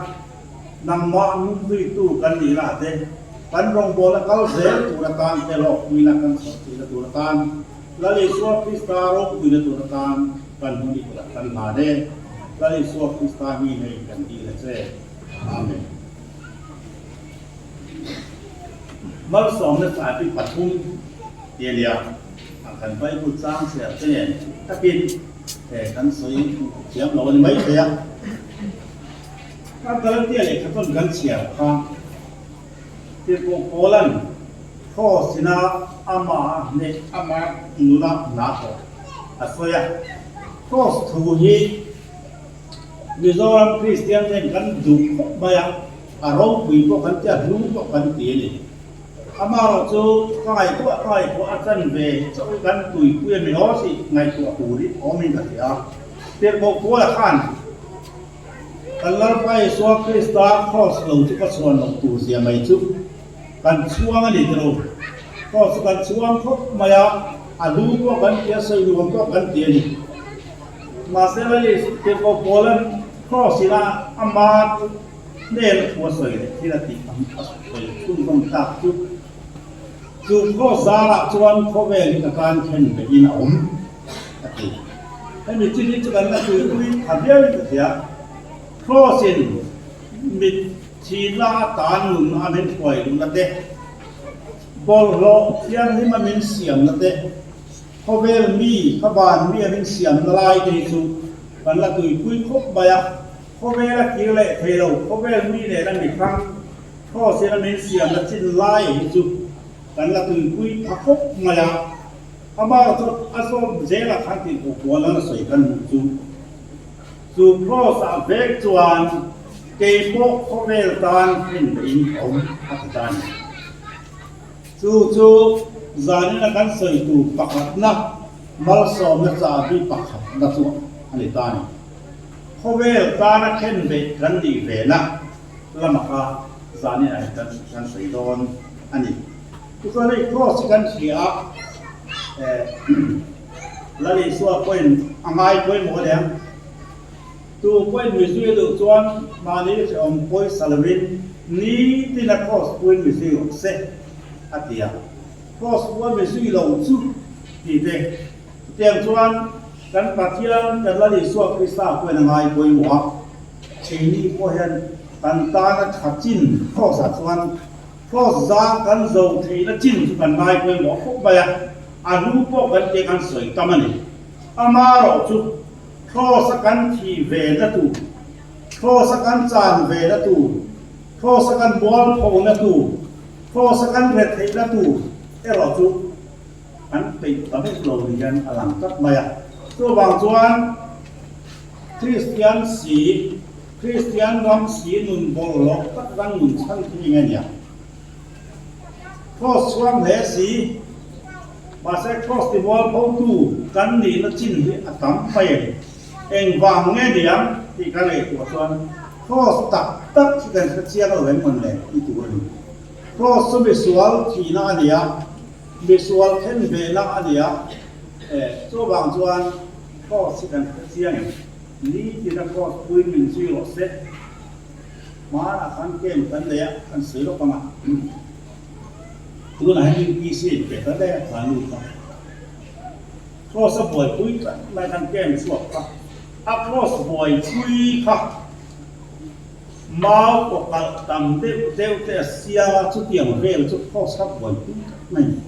nangmah nunzuitu kan nih lah te, kan rawngbawlna kal zel tur atan te hlawkpuina kan chhuahpuina tur atan, Lal Isua Krista ropuina tur atan kan hmun i kutah kan hlan e. Lal Isua Krista mi hei kan dil a che. Amen. Malsawmna chahpi pathum ti a nia, a kan Bible chang chhiar te nen takin he kan sawi thiam lo a ni mai thei a. Kan Galatia lehkha tawn kan chhiar kha Tirhkoh Paula'n Cross ina amah hneh amah nuna hna thawh a sawi a. Cross thu hi Mizoram Kristian ten kan duh khawp mai a, a ropui pawh kan ti a, hlu pawh kan ti a ni. Amaherawh chu ka ngaihtuah ka ngaihtuah a chan ve chauh hi kan tuipui a ni aw tih ngaihtuah turin awmin ka hria. Tirhkoh Paula khan kan Lalpa Isua Krista Kraws lo chu ka chhuan loh tur zia mai chu kan chhuang a ni tilo. Kraws chu kan chhuang khawp mai a, a lu pawh kan ti a, sawi nuam pawh kan ti a ni. Mahse Lali Tirhkoh Paula'n Kraws ina ama Hmel a thu a sawi leh thil a tih ang a sawi chhunzawm tak chu chu cross zarah chuan khawvel hi ka tan khen ve in a awm a ti. Hemi chin hi chu kan la tuipui tha viau in ka hria. Cross in mit thihna atan nun a min hruai luhna te, bawlhhlawh thianghlim a min siamna te, khawvel mi ka van mi a min siamna lai te hi chu kan la tuipui khawp mai a. Khawvel a kir leh thei lo, khawvel mi nena mi hrang cross in a min siamna chin lai hi chu kan la tuipui pha khawp mai a, amah chu a zawm zela khan tih pawh kual an a sawi kan hmuh chu. Chu cross ah vek chuan kei pawh khawvel tan hrin leh in ka awm a ti ta a ni. Chu chu zanina kan sawi tur pakhatna malsawmna chahbi pakhatna chu a ni ta a ni. Khawvel tana khen ve kan nih ve na lama kha zanin ah hian kan sawi dawn a ni. Tichuan hei cross hi kan hria a, eh Lal Isua pawhin a ngai pawimawh a niang. Tu pawhin mizui a duh chuan mahni hrehawm pawisa lovin nitin a cross puin mizui rawh se a ti a. Cross pua mizui lo chu ti te Chutiang chuan kan Pathian kan Lal Isua Krista pawhin a ngai pawimawh a, keini pawh hian kan tana tha chin Kraws ah chuan Kraws zang kan zo theihna chin chu kan ngai pawimawh khawp mai a, a hnu pawh kan tia kan sawi tam a ni. Amaherawh chu Kraws a kan thih ve na tur, Kraws a kan chan ve na tur, Kraws a kan mualpho na tur, Kraws a kan retheihna tur erawh chu An peih ta vek lo ni hian a lang tlat mai a. Chuvang chuan Kristian si, Kristian ram si nun bawlhhlawh tak dang nun chhan khi eng a nia? Kraws chhuang hle si, mahse kraws timualphotu kan nihna chin hi a tam mai a ni. Engvang nge niang tih ka ngaihtuah chuan kraws tak tak hi kan hre chiang lo em mawn le tih tur a ni. Kraws chu misual thihna a ni a. Misual khen vehna a ni a, chuvang chuan Kraws hi kan hre chiang em? Nitin a kraws puiin min zui rawh se. Hmanah khan camp kan nei a, kan sawi lawk ang a. Tunah hian UPC a inpe ta daih a, kha nu kha. Kraws a buaipui tlat mai khan camp chhuak kha. A kraws buaipui kha mau kaw kalh tam deuh deuh te a siam a, chutiang vel chu kraws kha buaipui tlat mai a ni.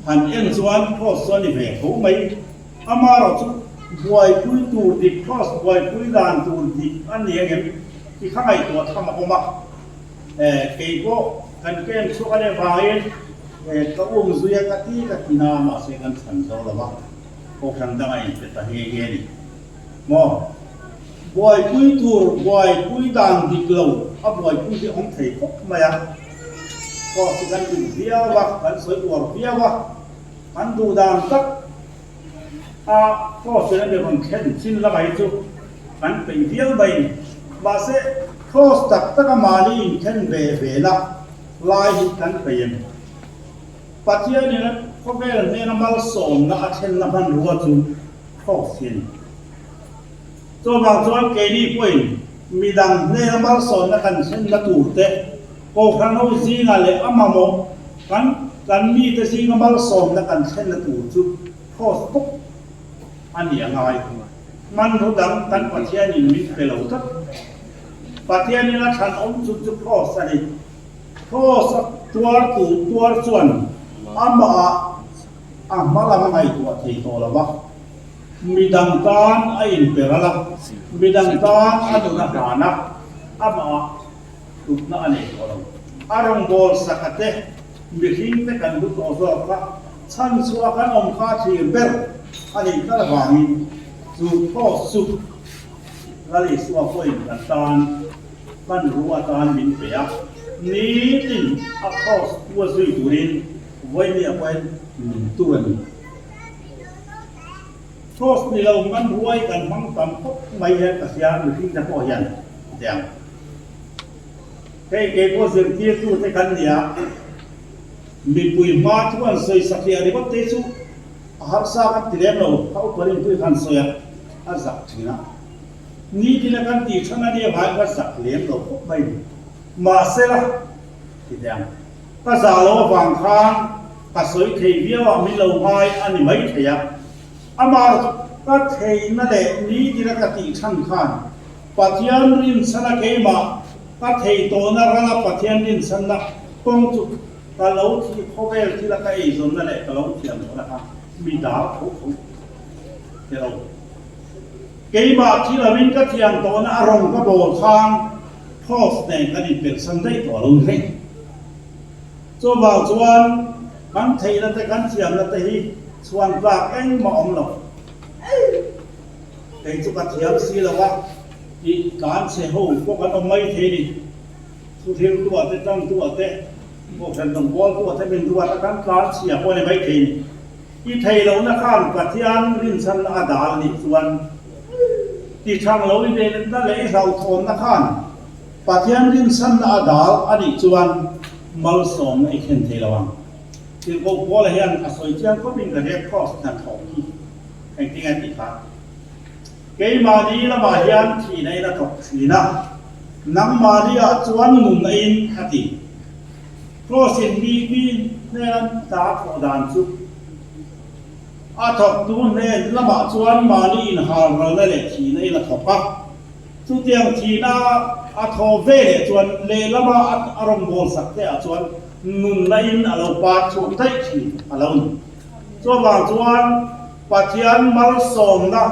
Han en chuan cross chu a ni ve tho mai. Amaherawh chu buaipui tur dik, cross buaipui dan tur dik a ni ang em tih kha ngaihtuah tham a awm a. Kei pawh kan camp chhuak a nih avangin ka um zui a ka ti ka ti na mahse kan chhan zo lo va, kohhran danga inpe ta nghe nghe a ni. Maw? Buaipui tur buaipui dan dik lo a buaipui hi awm thei khawp mai a. Pawh chu kan duh viau a, kan sawi uar viau a, kan duh dan tak a cross in a mi rawn thlen chin lamah hi chu kan peih viau mai a ni. Mahse cross tak taka mahni inthen ve ve na lai hi kan peih em? Pathianin a khawvel hnena malsawmna a thlenna hmanrua chu cross hi a ni. Chuvang chuan keini pawhin midang hnena malsawmna kan thlenna tur te, Kohhran ho zingah leh a mamawh kan kan mite zinga malsawmna kan thlenna tur chu cross bawk a ni a ngai. Hmanraw dang kan Pathianin min pe lo tlat. Pathianin a thlan awm chun chu cross a ni. Cross a tuar tur tuar chuan amah a hma lam a ngaihtuah thei tawh lo va. Midang tan a inper a la, midang tan a nun a hlan a, amah hlutna a nei tawh lo. A rawngbâwl saka te, mihring te kan hlu tawh zawk kha, chhan chhuah kan awm kha thlir ber a nih tlat avangin chu cross chu Lal Isua pawhin kan tan hmanrua atan min pe a, nitin a cross pu a zui turin vawinia pawhin min tur a ni. Cross ni lo hmanruai kan hmang tam khawp mai hian ka hria, mihring te pawh hian tiang. Hei kei pawh zirtirtu te kan nia, mipui hma thu an sawi satliah ringawt te chu a harsa kan ti lem lo, a upa rinpui khan sawi a, a zak thin a. Nitin a kan tih than a nia vangin ka zak lem lo khawp mai ni. Mahsela, ti teh ang, ka zah lo avang khan Ka sawi thei viau a, min lo ngai a ni mai thei a. Amah ka theihna leh nitina ka tih chhan khan Pathian rinchhana keimah ka thei tawhna rala Pathian rinchhanna kawng chu ka lo thih khawvel thila ka eizawnna leh ka lo thiam tawhna kha mi dar tho tho te lo. Keimah thi lovin ka thiam tawhna a rawng ka bawl khan Cross nen kan inpelhsan daih tawh lo ni reng. Chuvang chuan kan theihna te kan thiamna te hi chhuan tlak engmah awm lo. Kei chu ka thiam si lo a tih tlan chhe ho pawh kan awm mai thei ni. Thuhriltu ah te, tangtu ah te, kohhran rawngbawltu ah te min ruat a kan tlan chhia pawh a ni mai thei ni. I thei lohna khan Pathian rinchhanna a dal nih chuan ti thang lo i neihna leh i hlauhthawnna khan Pathian rinchhanna a dal a nih chuan malsawmna i thlen thei lo ang. Tirhkoh Paula hian a sawi chiang khawpin ka Red Cross hnathawh hi engtin a tih kha? Keimahni lamah hian thihna in a thawk thin a, nangmahni ah chuan nunna in a ti. Cross in mi mi hnena hna a thawh dan chu a thawktu hnen lamah chuan mahni inhalralna leh thihna in a thawk a. Chutiang thihna a thawh ve leh chuan lehlama a rawngbâwl sak te ah chuan nunna in a lo par chhuak daih thin a lo ni. Chuvang chuan Pathian malsawmna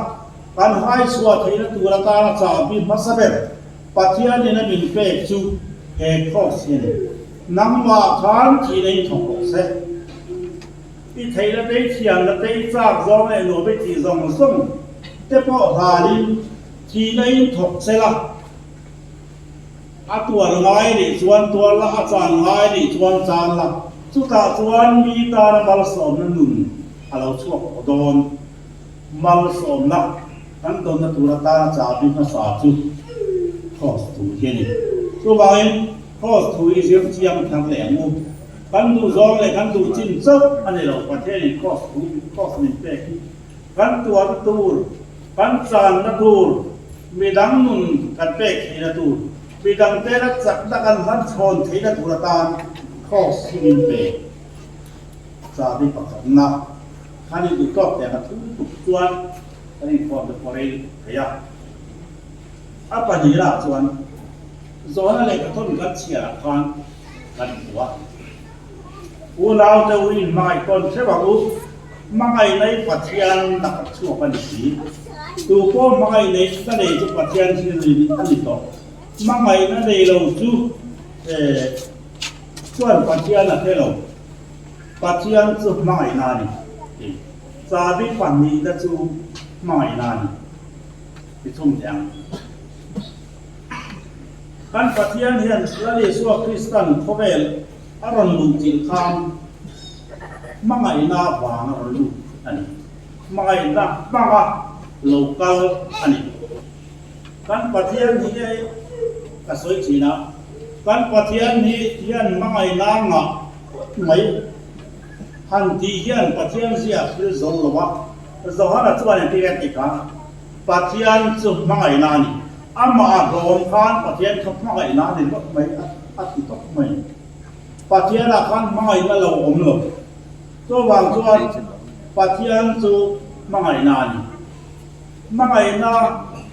kan haichhuah theihna tur atana chahbi hmasa ber Pathianin a min pek chu he cross hi a ni. Nangmah khan thihna in thawk rawh se. I theihna te, i thiamna te, i chak zawng leh nuam i tih zawng zawng te pawh hlanin Thihna in thawk che la, a tuar ngai nih chuan tuar la, a chan ngai nih chuan chan la, chutah chuan mi tana malsawmna nun a lo chhuak tawh dawn. Malsawmna kan tawnna tur atana chahbi hmasa chu Kraws thu hi a ni. Chuvangin Kraws thu hi zir chiang thar leh ang u. Kan duh zawng leh kan duh chin chauh a ni lo, Pathianin Kraws thu, Kraws min pek hi. Kan tuarna tur, kan channa tur, midang nun kan pek theihna tur, midang tena chakna kan hmanchhawn theihna tur atan Kraws hi min pe. Chabi pakhatna khan in duhtawk teh a thum tuk chuan kan inkhawm te pawh rei thei a. A pahnihah chuan Zawhna lehkhathawn kan chhiarah khan kan hmu a. Unau te u in hmangaih tawn hreuh ang u, hmangaih nei Pathian laka chhuak a ni si. Tu pawh hmangaih nei ka nei chu Pathian thil in a ni tawh. Hmangaihna nei lo chu chuan Pathian a hre lo. Pathian chu hmangaihna a ni. Chabi pahnihna chu hmangaihna a ni. Ti thung teh ang. Kan Pathian hian Lal Isua Kristan khawvel a rawn luh chilh khan hmangaihna vang a rawn lut a ni. Hmangaihna hmanga lo kal a ni. Kan Pathian hi ka sawi thin a, kan Pathian hi hian hmangaihna ngah mai han tih hian Pathian zia thil zo lo a, Johana chuan engtin a ti kha? Pathian chu hmangaihna a ni. Amah a hlawm khan Pathian kha hmangaihna a ni lawk mai a ti tawp mai. Pathianah khan hmangaihna lo awm lo. Chuvang chuan Pathian chu hmangaihna a ni. Hmangaihna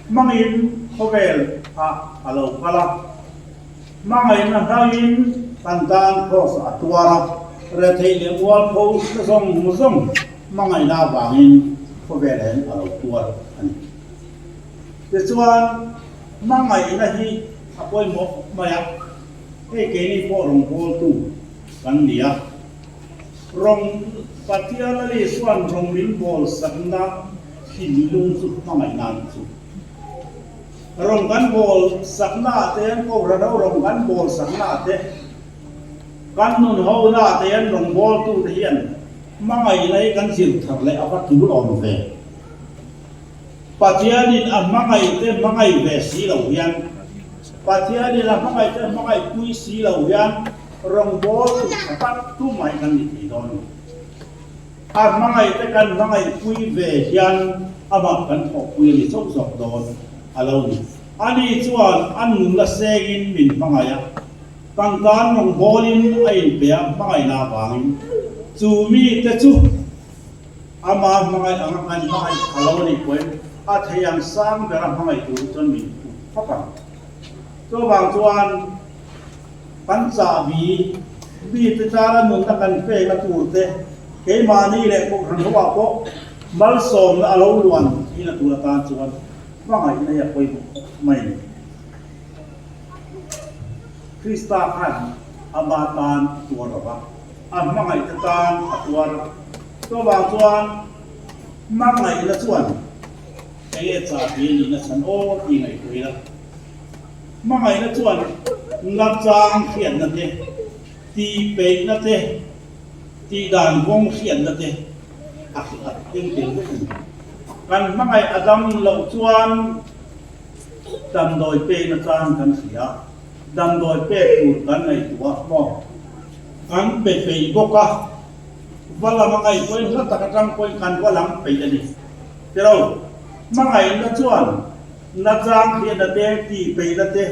hmangin khawvel ah a lo kal a. Hmangaihna hlangin kan tan Kraws a tuar a. Retheih leh mualpho na zawng zawng hmangaihna avangin khawvel hian a lo tuar a ni. Tichuan, hmangaihna hi a pawimawh khawp mai a, hei keini pawh rawngbawltu kan ni a. Rawng Pathian a ni chuan rawng min bawl sakna thinlung chu hmangaihna a nih chu. Rawng kan bawl sakna ah te hian Kohhran ho rawng kan bawl sakna ah te, kan nun ho na ah te hian rawngbawltute hian hmangaihna hi kan zir thar leh a va tul awm ve. Pathianin a hmangaihte hmangaih ve si lo hian, Pathianin a hmangaihte hmangaih pui si lo hian rawngbâwl chu tha tak tu mai kan ni thei dawn lo. A hmangaihte kan hmangaih pui ve hian amah kan thawhpui a ni chauh zawk dawn a lo ni. Ani chuan a nunna sengin min hmangaih a, kan tan rawngbâwlin a inpe a hmangaihna avangin chu mite chu, Ama hmangaih anga kan hmangaih a lo nih pawhin a thei ang sang bera hmangaih tur chuan min put phawp ang. Chuvang chuan kan chahbi mite tana nunna kan pekna tur te, keimahni leh Kohhran hoah pawh malsawmna a lo luan thihna tur atan chuan hmangaihna hi a pawimawh khawp mai a ni. Krista khan ama tan a tuar lo va. A hmangaihte tan a tuar a. Chuvang chuan hmangaihna chuan enge chahbi nihna chhan aw tih ngaihtuah ila. Hmangaihna chuan nachang hriatna te, tihpeihna te, tihdan kawng hriatna te a keng tel vek a ni. Kan hmangaih a dam loh chuan damdawi pekna chang kan hria. Damdawi pek tur kan ngaihtuah maw? Kan pe peih bawk a, va lam a ngaih pawhin hla tak atang pawhin kan va lam peih a ni. Tilo, hmangaihna chuan nachang hriatna te, tih peihna te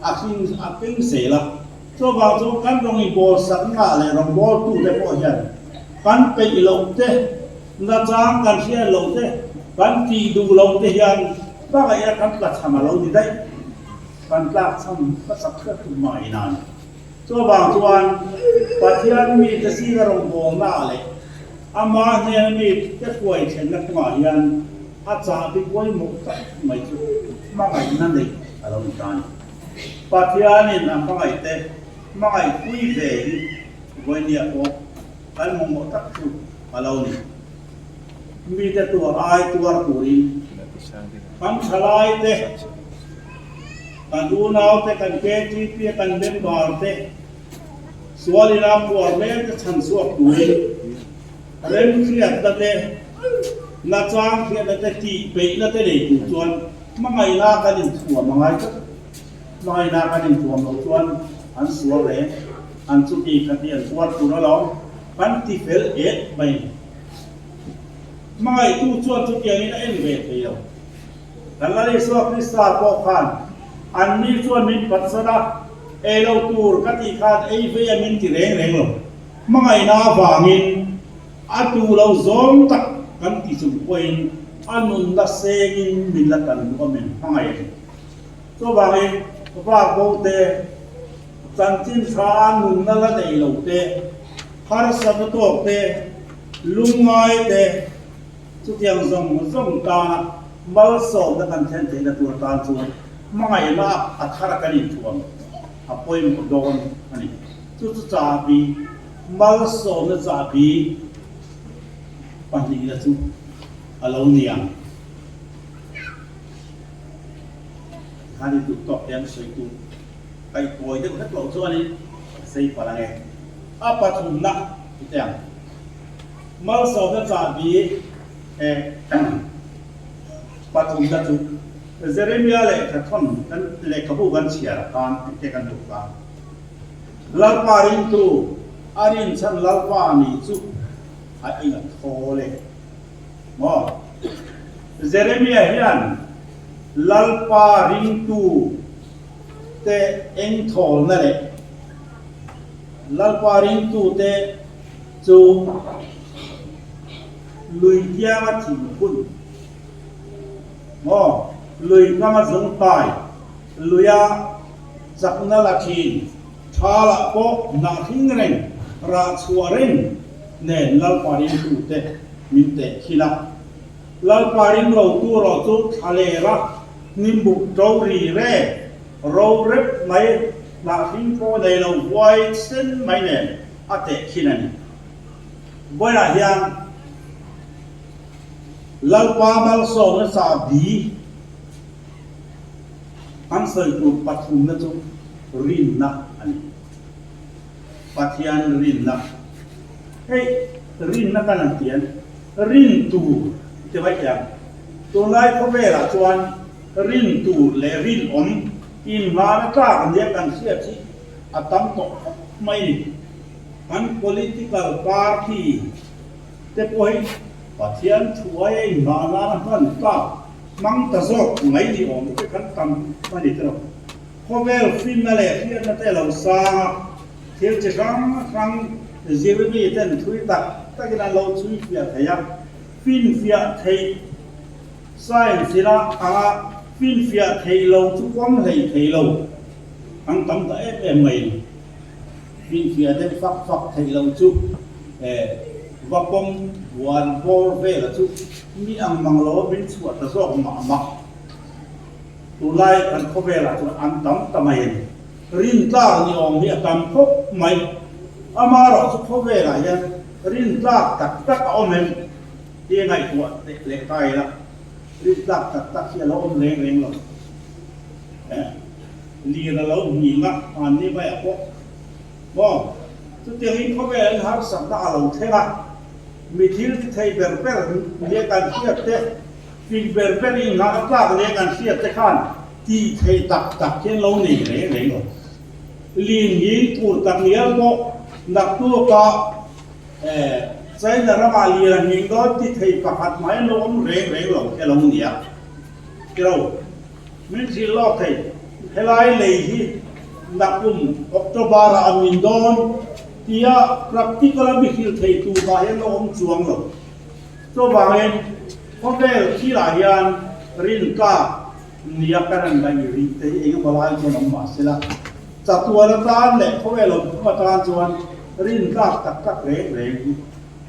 a hring a keng zel a. Chuvang chu kan rawng i bawl sakna leh rawngbawltute pawh hian kan peih loh te, nachang kan hriat loh te, kan tih duh loh te hian hmangaihna kan tlachham a lo ni daih. Kan tlakchham hmasak hriat tum mai nan. Chuvang chuan Pathian mite zinga rawngbawlna leh ama hnena mite hruai thlenna kawngah hian a chahbi pawimawh tak mai chu hmangaihna neih a lo ni ta a ni. Pathianin a hmangaihte hmangaihpui ve hi vawinia pawh kan mamawh tak chu a lo ni. Mite tuar ai tuar turin kan thalaite, Kan unaute, kan KTP a kan member te sual ina phuar mek te chhan chhuak turin remhriatna te, nachang hriatna te, tih peihna te nei tur chuan hmangaihna kan inthuam a ngai tlat. Hmangaihna kan inthuam loh chuan an sual reng, an chuti khati an tuar tur alawm kan ti fel et mai. Hmangaihtu chuan chutiangin a en ve thei lo. Kan Lal Isua Krista pawh khan anni chuan min phatsan a, ei lo tur ka tih khan ei vei a min ti reng reng lo. Hmangaihna avangin a tu lo zawng tak kan ti chung pawhin a nunna sengin min la tan duh a min hmangaih a ni. Chuvangin vak bo te, chanchin tha a nunna la nei lo te, harsatna tawk te, lungngai te, Chutiang zawng zawng tana malsawmna kan thlen theihna tur atan chuan hmangaihna a thar kan inthuam a pawimawh dawn a ni. Chu chu chahbi, malsawmna chahbi pahnihna chu a lo ni ang. Tikhan i duh tawk hian sawi tur kaihkawi deuh hlek loh chuanin ka sei palh ang e. A pathumna ti teh ang. Malsawmna chahbi pathumna chu Jeremia lehkhathawn kan lehkhabu kan chhiar ah khan engte kan hmuh ta. Lalpa ringtu a rinchhan Lalpa nih chu a eng a thawl e. Maw? Jeremia hian Lalpa ringtu te eng thawlna leh Lalpa ringtu te Chu lui kianga thing phun maw, lui kanga zung pai, luia chakna la thin, tha lah pawh hnah hring reng, rah chhuah reng nen Lalpa ringtute min teh khin a. Lalpa ring lo tu erawh chu thla ler a, hnimbuk to ri re, ro rep mai, hnah hring pawh nei lo huai sen mai nen a teh khin a ni. Vawilah hian Lalpa malsawmna chahbi an sawi tur pathumna chu rinna a ni. Pathian rinna. Hei rinna kan han ti an, rin tur ti mai thei ang. Tunlai khawvelah chuan rin tur leh rinawm inhmana tlak nia kan hriat hi a tam tawh khawp mai ni. Kan political party te pawh hi Pathian thuai a inhmah nana hman tlak hmang ta zawk mai ni awm te kan tam a ni tawh. Khawvel finna leh hriatna te lo sang a, thil chi hrang hrang zirmi ten thui tak takin an lo chhui fiah thei a, finfiah theih science ila anga finfiah theih lo chu pawm hlei thei lo. An tam ta em em mai ni. Finfiah deuh fak fak theih loh chu va pawm buan bawr vela chu mi ang mang lo a min chhuah ta zawk mah mah. Tunlai kan khawvelah chuan an tam ta mai a ni. Rintlak ni awm hi a tam khawp mai. Amaherawh chu khawvelah hian rintlak tak tak a awm em tih a ngaihtuah leh ta ila, rintlak tak tak hi a lo awm reng reng lo. Lir a lo hming a, hmanni maiah pawh maw chutiangin khawvel an harsatna a lo thleng a, mi thil ti thei ber ber nia kan hriat te, fing ber ber inngah a tlak nia kan hriat te khan tih theih tak tak hian lo nei reng reng lo. Lin hing tur tak ngial pawh naktuka China ramah lir a hming dawn ti thei pakhat mai an lo awm reng reng lo khi a lo nia. Tiro. Min hrilh lawk thei. Helai lei hi nakum October-ah a min dawn tia practical-a mi hrilh thei tur mah hian a awm chuang lo. Chuvangin khawvel thilah hian rintlak nia kan han ngaih rih te hi engemaw lai chuan awm mah sela, chatuan atan leh khawvel awm thung atan chuan rintlak tak tak reng reng hi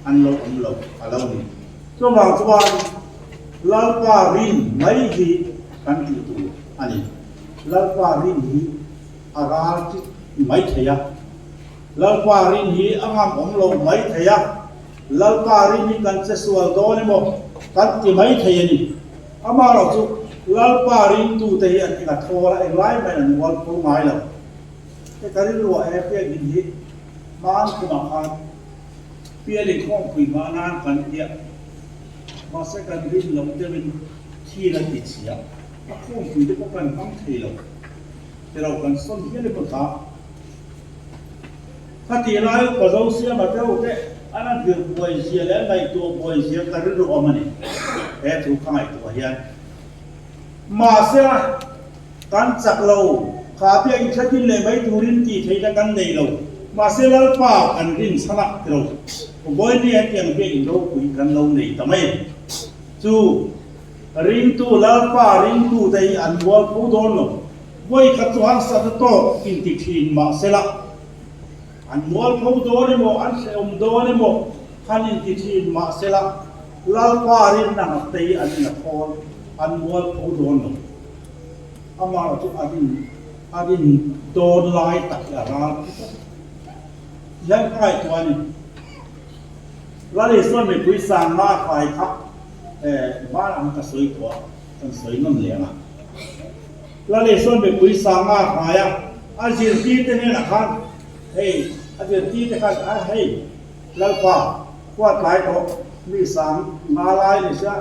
an lo awm lo a lo ni. Chuvang chuan Lalpa rin mai hi kan tih tur a ni. Lalpa rin hi a ral tit mai thei a. Lalpa rin hi a ngam awm lo mai thei a. Lalpa rin hi kan che sual dawn emaw kan ti mai thei a ni. Amaherawh chu Lalpa ringtute hi an eng a thawl a, englai maiin an mualpho ngai lo. Hei ka rilruah he biakinn hi hmaan khumah khan Pial inkhawmpui hma nan kan tia, mahse kan rin loh deuhin thil a ti chhia, a khawmpui te pawh kan hmang thei lo, tilo kan sawn hial emaw ta. Khatih lai upa Zosiama te ho te. An an vir buai zia leh an ngaihtuah buai zia ka rilru awm a ni. He thu ka ngaihtuah hian. Mahsela, kan chak lo, kha te inthlatin leh mai turin tih theihna kan nei lo. Mahse Lalpa kan rin chhan a ti lo. Vawiin hetiang biak in ropui kan lo nei ta mai a ni. Chu ringtu Lalpa ringtute hi an mual pho dawn lo. Vawi khat chu harsatna tawk inti thin mahsela, an mual pho dawn emaw, an hrehawm dawn emaw han inti thin mahsela, Lalpa rinna ngakte hi an in a thawl, an mual pho dawn lo. Amaherawhchu a rin a rin dawn lai tak hi a ral phu tlat. Tihian ka ngaihtuah a ni. Lal Isuan mipui sang nga fai kha van ang ka sawi tawh a, kan sawi nawn leh ang a. Lal Isuan mipui sang nga fai a, a zirtirte hnenah khan hei a zirtirte khan a hei Lalpa huat lai tawh mi sang nga lai ni sia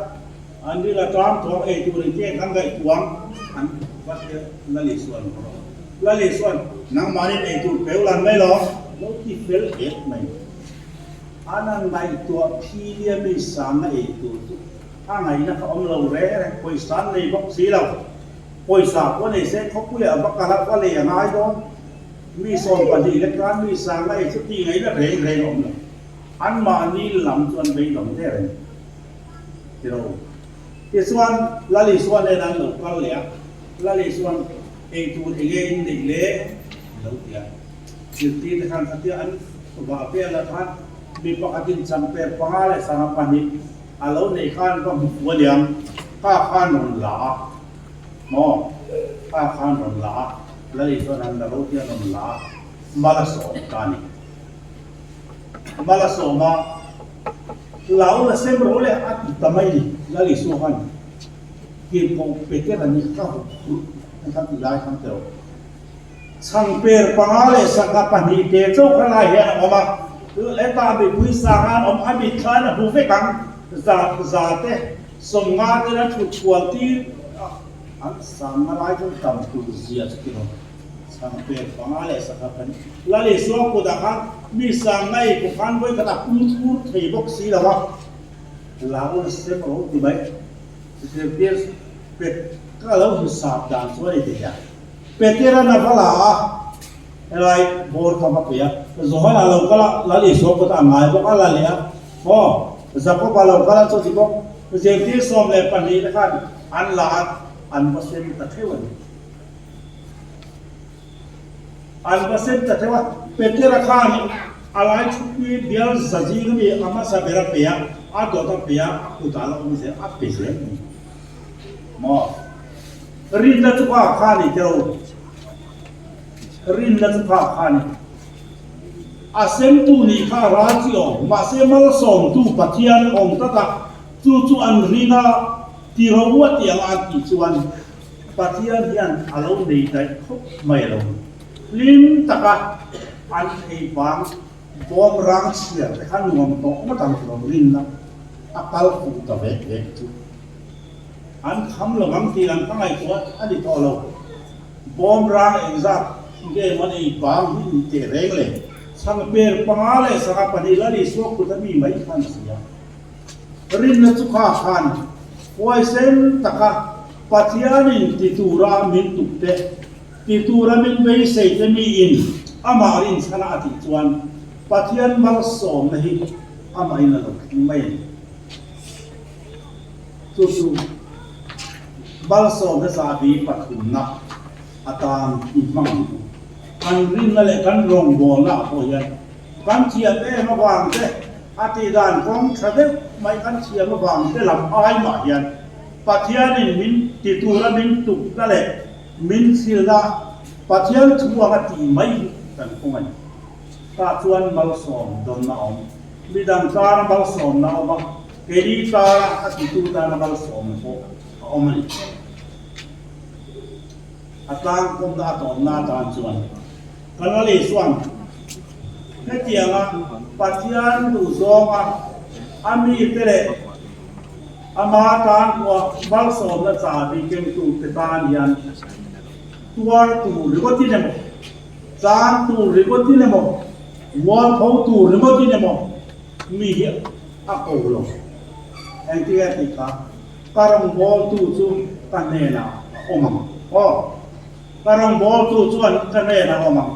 an ril a ṭam tawh ei tur in keng kan ngaihtuah ang an va hria Lal Isuan Lal Isuan nangmahni ei tur peu lan mai lo lo ti fel het mai. An an ngaihtuah philia mi sangna ei tur chu a ngaihna kha awm lo reng reng, pawisa an nei bawk si lo. Pawisa pawh nei se khawpuiah va kal a, va lei a ngai dawn. Mi 12 lek tan mi sangna ei chu tih ngaihna reng reng a awm lo. Anmahni lam chu an beidawng der a ni. Tiro. Tichuan Lal Isua nen an lo kal leh a, Lal Isuan ei tur enge in neih le? A lo ti a. Zirtirte khan khatia an vah velah khan mi pakhatin changper panga leh sangha pahnih a lo neih khan va hmu fuh a niang, ka khan rawn la a, maw? Ka khan rawn la a, Lali chuan an la ro hian rawn la a, mal a sawm ta a ni. Mal a sawm a, Lau la sem ro le a ti ta mai ni, Lali Sua khan tirhkoh Petera ni ka hmu phurh an khan ti lai khan teh rawh. Chhangper panga leh sangha pahnih te chauh kha lai hian a awm a, hetah mipui sangha an awm, a mit khan a hmu vek ang, za za te, 50 ten an thut chhual tir a, an sangha lai chu tam tur zia chu ti lo. Chhangper panga leh sangha pahnih Lal Isua kutah khan mi sangha ei pawh khan vawi khatah pum thur thei bawk si lo a, lau la sem ro ti mai. Zirtir pet ka lo hisap dan chu a ni thei a. Petera na va la a, helai bawr kha va pe a, Johana lo kal a, Lal Isua kut a ngai bawk a la leh a, aw, Jakoba lo kal a chuti bawk, zirtir 12 te khan an la a, an va sem ta theuh a ni. An va sem ta theuh a, Petera khan a lai thupui bial za zing ami a hmasa ber a pe a, a dawt a pe a, a kutah a la awm zel, a pe zel a ni. Maw? Rinna chu kha kha ni teu. Rinna chu kha kha ni. A semtu nih kha ral chi awm, mahse malsawmtu Pathian awm tlat a, chu chu an rin a, ti ro a tih anga an tih chuan Pathian hian a lo nei daih khawp mai lo. Hlim taka an thei vang bawm rang chhiar te kha nuam tawh ngawt ang tih lo rinna a kal fuh ta vek vek chu. An kham lo ang tih ang ka ngaihtuah a ni tawh lo. Bawm rang engzat nge maw nei bang hi ni teh reng le. Chhangper panga leh sangha pahnih Lal Isua kut a mi mai khan a si a. Rinna chu kha khan huaisen taka Pathianin ti tura min tuk te, ti tura min beisei te miin amah rinchhana a tih chuan Pathian malsawmna hi amahin a lo thleng mai a ni. Chu chu malsawmna chahbi pathumna atan i hmang ang u. Kan rinna leh kan rawngbawlna ah pawh hian kan thiam em avang te, a tihdan kawng tha deuh mai kan thiam avang te lam ai mah hian Pathianin min ti tura min tukna leh min thilna Pathian thu anga tih mai hi kan kawng a ni. Tah chuan malsawm dawnna a awm. Midang tana malsawmna a awm a. Keini tana a titu tana malsawmna pawh a awm a ni. A tlangkawmna a tawnna atan chuan kan la lei chuan hetianga Pathian duhzawnga a mite leh ama tan pawha malsawmna chahbi kengtute tan hian tuar tur ringawtin emaw, chan tur ringawtin emaw, mualpho tur ringawtin emaw. mi hi a ko lo. Engtin nge tih kha? Ka rawngbawltu chu ka hnenah a awm ang. Aw, ka rawngbawltu chuan ka hnenah a awm ang.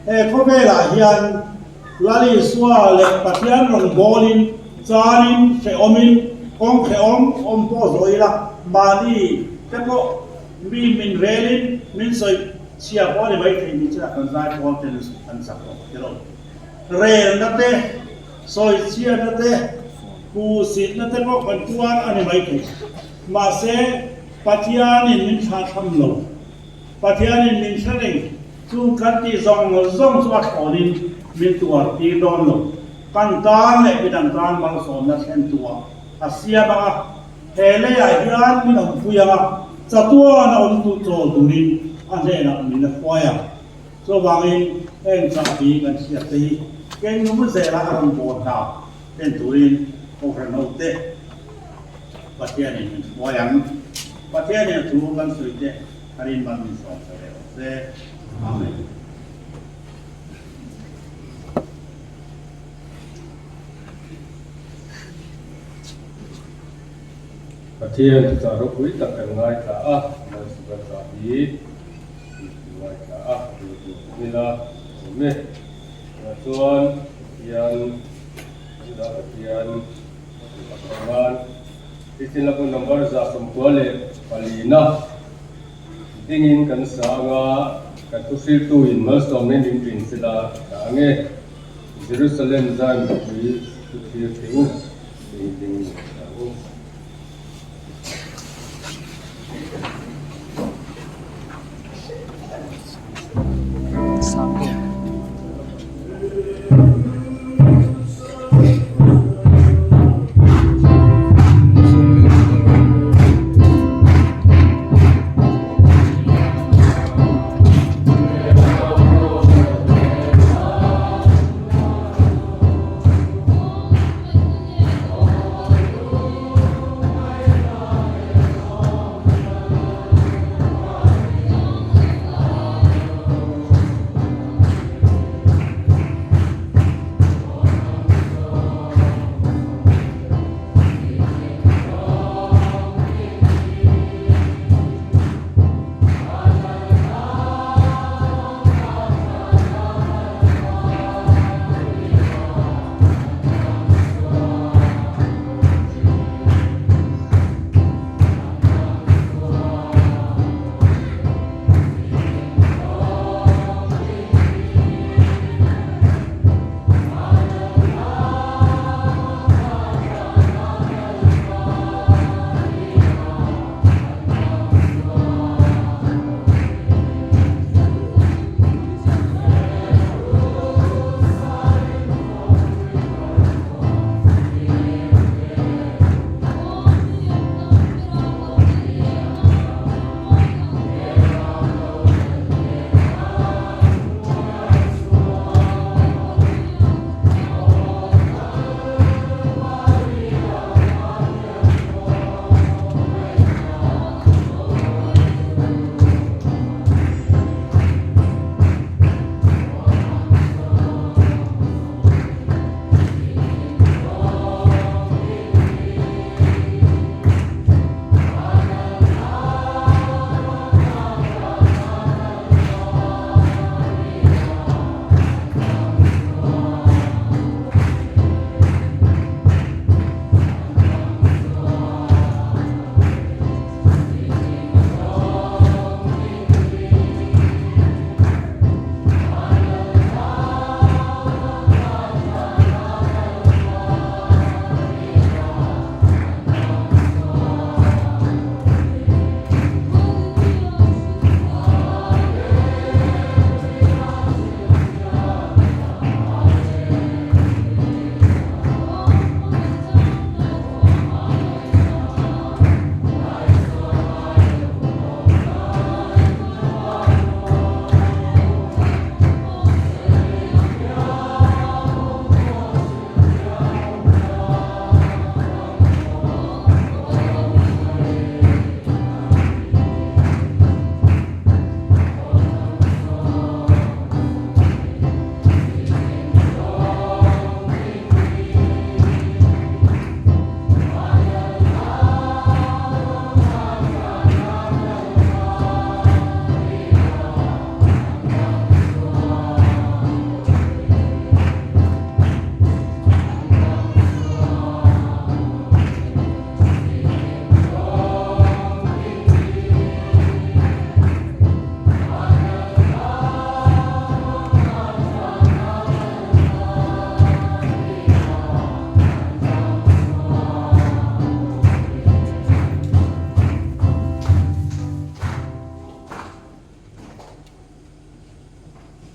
He khawvelah hian Lal Isua leh Pathian rawngbawlin, chanin, hrehawmin, kawng hrehawm awm pawh zawh ila, mahni te pawh mi min relin min sawi chhia pawh a ni maithei ni chiah kan zaipawl ten an chak lo ti lo. Relna te, sawi chhiatna te, puhsitna te pawh kan tuar a ni maithei. Mahse, Pathianin min thlahthlam lo. Pathianin min hre reng, chung kan tih zawng zawng chu a thlawnin min tuar tir dawn lo. Kan tan leh midang tan malsawmna thlen tuah a siam ang a, he leiah hian min awmpui ang a, chatuan a awm tu chawl turin a hnenah min la hruai ang. Chuvangin heng chahbi kan hriat te hi keng nung zela a rawn bawl hna thlen turin Kohhran hote Pathianin min hruai ang. Pathianin a thu kan sawi te a rinman min sawm sa ve rawh se. Amen. Pathian thuchah ropui tak kan ngaithla a, Malsawmna chahbi. Ngaithla a, rilru ila awm e. Tunah chuan Pathian Juda Pathian a nan Kristian Lapu number 144 na dingin kan sa anga kan thuhriltu in malsawmna in min ṭin sela dah ang e. Jerusalem Zion mipui thu thlir thei u tiin dingin kan sa ang u.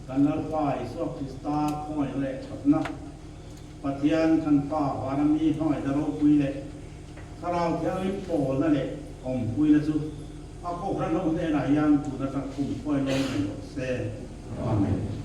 Kan Lalpa Isua Krista khawngaihna leh thatna, Pathian kan Pa vana mi hmangaihna ropui leh Thlarau Thianghlim pawlna leh awmpuina chu a kohhran ho hnenah hian tun atang kum khuai lawm reng rawh se. Amen.